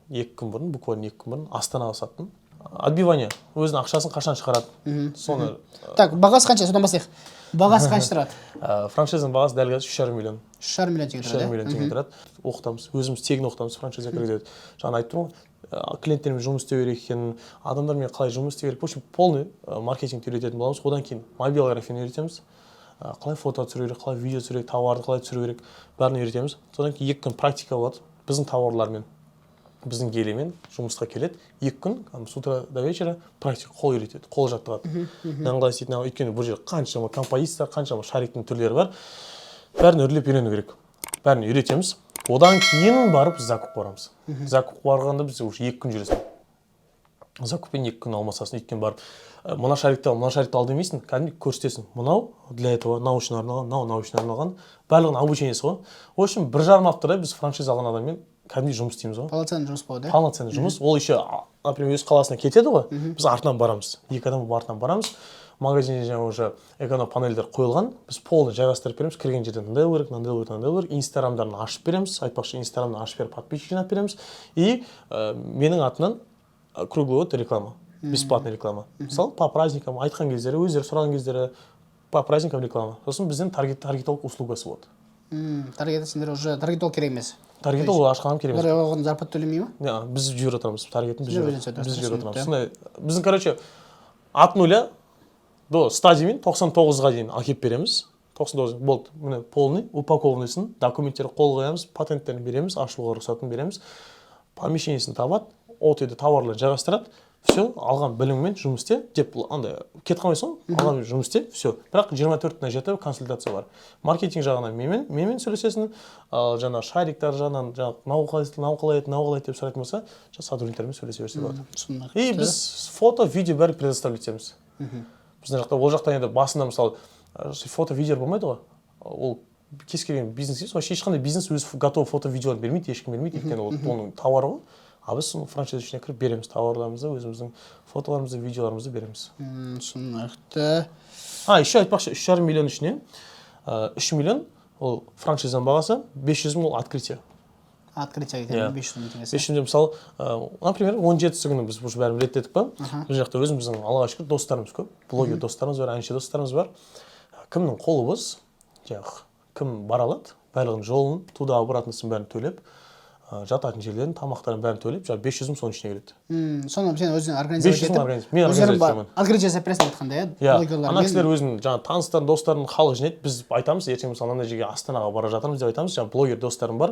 2 күн бұрын, буквально 2 күн бұрын Астанаға саттым. Отбивание, өзінің ақшасын қашан шығарады? Соны, Так, бағасы қанша? Содан бастайық. Бағасы қанша тұрады? Франшизаның бағасы дәл қазір 3,5 миллион. 3,5 миллион теңге Үш жарым тұрады, миллион теңге тұрады. Оқытамыз, өзіміз тегін оқытамыз, франшиза кіргізеді. Жаңа айтып тұрмын ғой, клиенттермен жұмыс істеу керек екенін, адамдармен қалай жұмыс істеу керек. В общем, полный маркетингті үйрететін боламыз. Одан кейін мобилографияны үйретеміз. Қалай фото түсіру керек, қалай видео түсіру керек, товарды қалай түсіру керек, бәрін үйретеміз. Содан кейін 2 күн практика болады біздің товарлармен, біздің гелиймен жұмысқа келеді. 2 күн, там, с утра до вечера практика, қол үйретеді, қол жаттығады. Мынаны қалай істейді, мынаны, өйткені бұл жерде қаншама композиция, қаншама шариктің түрлері бар. Бәрін үрлеп үйрену керек. Бәрін үйретеміз. Одан кейін барып закуп барамыз. Закуп барғанда біз уже 2 күн жүресің. Закуппен 2 күн алмасасың, өйткені барып, мына шарикті ал, мына шарикті ал демейсің, кәдімгідей көрсетесің. Мынау для этого, мынау үшін арналған, мынау мынау үшін арналған. Барлығының обучениесі ғой. В общем, 1,5 аптадай біз франшиза алған адаммен кәдімгідей жұмыс істейміз ғой. Полноценный жұмыс болады, иә? Полноценный жұмыс. Ол еще, например, өз қаласына кетеді ғой, біз артынан барамыз. 2 адам болып артынан барамыз. Магазинде жаңа уже эконом панельдер қойылған, біз полный жайғастырып береміз. Кірген жерден мындай болу керек, мынандай болу керек, мынандай болу керек. Инстаграмдарын ашып береміз. Айтпақшы, инстаграмды ашып беріп, подписчик жинап береміз. И менің атымнан круглый год реклама, бесплатный реклама. Мысалы, по праздникам айтқан кездері, өздері сұраған кездері по праздникам реклама. Сосын бізден таргетолог услугасы болады. Таргет сендер уже таргетолог керек емес. Таргетолог ашқаным керек емес. Олар оған зарплата төлемей ма? Не, біз жіберіп отырамыз, таргетін біз Сендер жіберіп өзіңіз біз жіберіп түсінікті. отырамыз. Сондай біздің, короче, от нуля до ста дейін, 99-ға дейін әкеліп береміз. 99 болды, міне полный упакованныйсын, документтері қол қоямыз, патенттерін береміз, ашылуға рұқсатын береміз. Помещениесін табады, от үйде товарларын жайғастырады. Все, алған біліміңмен жұмыс істе деп андай кетіп қалмайсың ғой, алған жұмыс істе, все. Бірақ 24/7 консультация бар. Маркетинг жағынан менімен сөйлесесің, ал жаңағы шариктар жағынан, жаңағы мынау қалай, мынау қалай еді, мынау қалай еді деп сұрайтын болса, жаңағы сотрудниктермен сөйлесе берсе болады. Түсінікті. И біз фото, видео бәрін предоставлять етеміз. Біздің жақта, ол жақта енді басында мысалы, фото, видео болмайды ғой. Ол Кез келген бизнес емес, вообще ешқандай бизнес өз готовый фото, видеоларын бермейді, ешкім бермейді, өйткені ол оның товары ғой. А біз соны франшиза ішіне кіріп береміз, товарларымызды, өзіміздің фотоларымызды, видеоларымызды береміз. Түсінікті. А еще айтпақшы, 3,5 миллион ішінен 3 миллион ол франшизаның бағасы, 500 мың ол открытие. Открытие. Иә. 500 мың теңгесі. 500 мың, мысалы, например, 17-сі күні біз уже бәрін реттедік па. Бұл жақта өзіміздің, Аллаға шүкір, достарымыз көп, блогер достарымыз бар, әнші достарымыз бар. Кімнің қолы бос, жаңағы кім бара алады, барлығының жолын, туда обратносын бәрін төлеп, жататын жерлерін, тамақтарын бәрін төлеп, жаңағы 500 мың соның ішіне кіреді. Соны сен өзің организовать 500 мың етіп, мен өздерің организовать етемін. Открытие жасап бересің айтқанда, иә? Иә, блогерлармен. Ана кісілер өзінің жаңағы таныстарын, достарын, халық жинайды. Біз айтамыз, ертең, мысалы, мынандай жерге, Астанаға бара жатырмыз деп айтамыз. Жаңағы блогер достарым бар,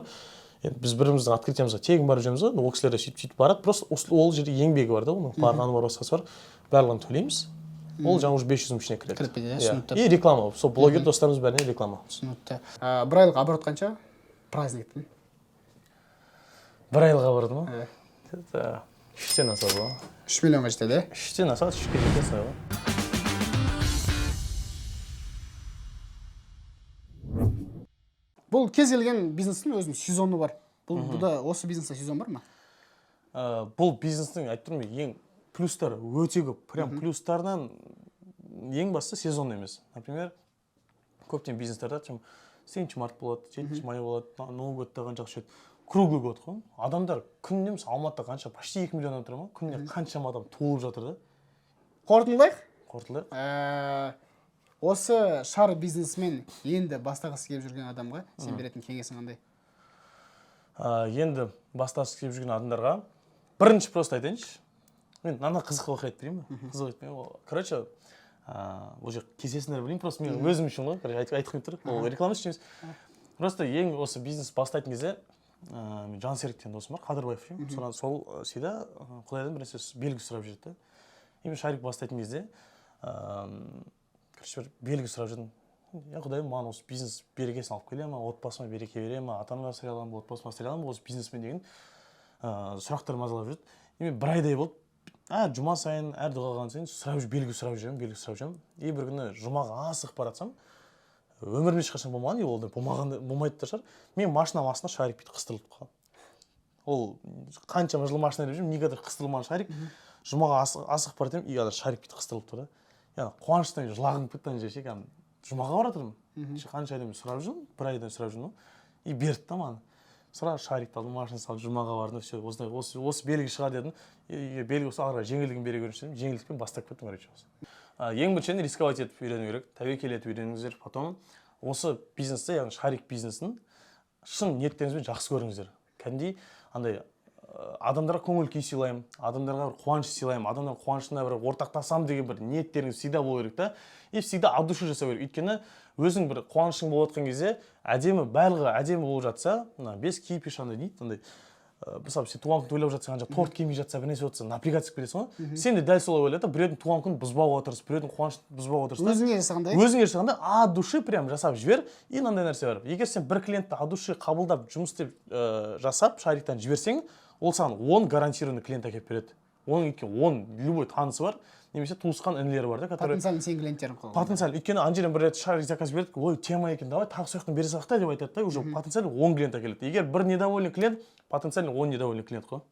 енді біз бір біріміздің открытиямызға тегін барып жүреміз ғой. Ол кісілер де сөйтіп сөйтіп барады. Просто ол жерде еңбегі бар да, оның барғаны бар, басқасы бар, барлығын төлейміз. Ол жаңағы уже 500 мың ішіне кіреді. Кіріп кетеді, иә, Иә. түсінікті. И реклама, сол блогер достарымыз бәріне реклама. Түсінікті. Бір айлық оборот қанша праздниктің? Бір айлық оборот ма? Иә. Это 3-тен асады ғой. 3 миллионға жетеді, иә? 3-тен асады, 3-ке жетеді солай ғой. Бұл кез келген бизнестің өзінің сезоны бар. Бұл бұда, осы бизнесте сезон бар ма? Бұл бизнестің, айтып тұрмын ғой, ең плюстары өте көп, прям плюстарынан ең бастысы сезон емес. Например, көптеген бизнестерде там 8 март болады, 7 май болады, Новый годта қанша ақша түседі. Круглый год қой. Адамдар күніне, мысалы, Алматыда қанша, почти 2 миллион адам тұра ма, күніне қаншама адам толып жатыр да. Қорытындылайық. Қорытындылайық. Осы шар бизнесмен енді бастағысы келіп жүрген адамға сен беретін кеңесің қандай? Енді бастағысы келіп жүрген адамдарға бірінші просто айтайыншы, мен мынандай қызық оқиға айтып берейін ба? Қызық айтып берейін. Ол, короче, ол жер кесесіңдер, білмеймін, просто мен өзім үшін ғой, короче, айтқым келіп тұр. Ол реклама үшін емес, просто ең осы бизнес бастайтын кезде мен Жансерік деген досым бар, Қадырбаев ше, содан сол всегда Құдайдан бір нәрсе, белгі сұрап жүреді да. И мен шарик бастайтын кезде, короче, бір белгі сұрап жүрдім: я, Құдайым, маған осы бизнес берекесін алып келе ма, отбасыма береке бере ма, ата анамды асырай аламын ба, отбасымды асырай аламын ба осы бизнеспен деген сұрақтар мазалап жүрді. И мен бір айдай болды, әр жұма сайын, әр дұға қылған сайын сұрап жүр, белгі сұрап жүремін, белгі сұрап жүремін. И бір күні жұмаға асығып бара жатсам, өмірімде ешқашан болмаған, и ол да болмаған, болмайды да шығар, менің машинам астына шарик бүйтіп қыстырылып қалған. Ол қаншама жыл машина айдап жүрмін, никогда қыстырылмаған шарик. Жұмаға асығып бара жатырмын, и ана шарик бүйтіп қыстырылып тұр да. Яғни қуаныштан жылағым келіп кетті ана жерде ше. Кәдімгі жұмаға бара жатырмын, қанша айдан бері сұрап жүрмін, бір айдан сұрап жүрмін ғой, и берді да маған. Сразу шарикті алдым, машина салып жұмаға бардым. Все, осындай осы белгі шығар дедім. И егер белгі болса, ары қарай жеңілдігін бере көріңізші дедім. Жеңілдікпен бастап кеттім, короче, осы. Ең біріншіден, рисковать етіп үйрену керек, тәуекел етіп үйреніңіздер. Потом осы бизнесті, яғни шарик бизнесін, шын ниеттеріңізбен жақсы көріңіздер. Кәдімгідей андай адамдарға көңіл күй сыйлаймын, адамдарға бір қуаныш сыйлаймын, адамдардың қуанышына бір ортақтасамын деген бір ниеттеріңіз всегда болу керек та. И всегда от души жасау керек, өйткені өзің бір қуанышың болып жатқан кезде, әдемі, барлығы әдемі болып жатса, мына без кипиш андай дейді, андай мысалы, сен туған күн тойлап жатсаң, ана жақта торт келмей жатса, бір нәрсе болса, напрягаться етіп кетесің ғой. Сен де дәл солай ойла да, біреудің туған күнін бұзбауға тырыс, біреудің қуанышын бұзбауға тырыс та. Өзіңе жасағандай. Өзіңе жасағанда от души прям жасап жібер. И мынандай нәрсе бар: егер сен бір клиентті от души қабылдап, жұмыс істеп, жасап, шариктан жіберсең, ол саған 10 гарантированный клиент әкеліп береді. Оның, өйткені, 10 любой танысы бар немесе туысқан інілері бар да, который Потенциально сенің клиенттерің қой. Потенциально. Өйткені ана жерден бір рет шарик заказ бердік, ой, тема екен, давай тағы сол жақтан бере салайық та деп айтады да. Уже потенциально 10 клиент әкеледі. Егер бір недовольный клиент, потенциально 10 недовольный клиент қой.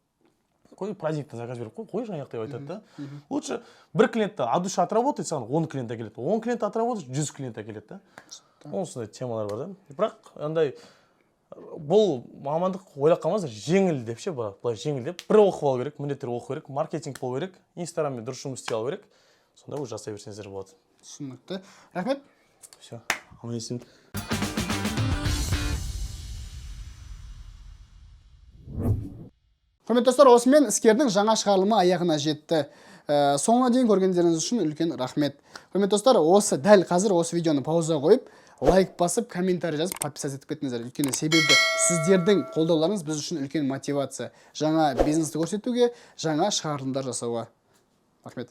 Қой, праздниктен заказ беріп қой, қой жаңағы деп айтады да. Лучше бір клиентті от души отработать, саған 10 клиент әкеледі. 10 клиент отработать, 100 клиент әкеледі да. Осындай темалар бар да. Бірақ андай бұл мамандық, ойлап қалмаңыздар жеңіл деп ше, былай жеңіл деп. Бір оқып алу керек, міндетті түрде оқу керек, маркетинг болу керек, инстаграммен дұрыс жұмыс істей алу керек. Сонда уже жасай берсеңіздер болады. Түсінікті, рахмет. Все, аман есен. Құрметті достар, осымен іскердің жаңа шығарылымы аяғына жетті. Соңына дейін көргендеріңіз үшін үлкен рахмет. Құрметті достар, осы дәл қазір осы видеоны пауза қойып, лайк басып, комментарий жазып, подписаться етіп кетіңіздер. Өйткені, себебі сіздердің қолдауларыңыз біз үшін үлкен мотивация. Жаңа бизнесті көрсетуге, жаңа шығарылымдар жасауға. Рахмет.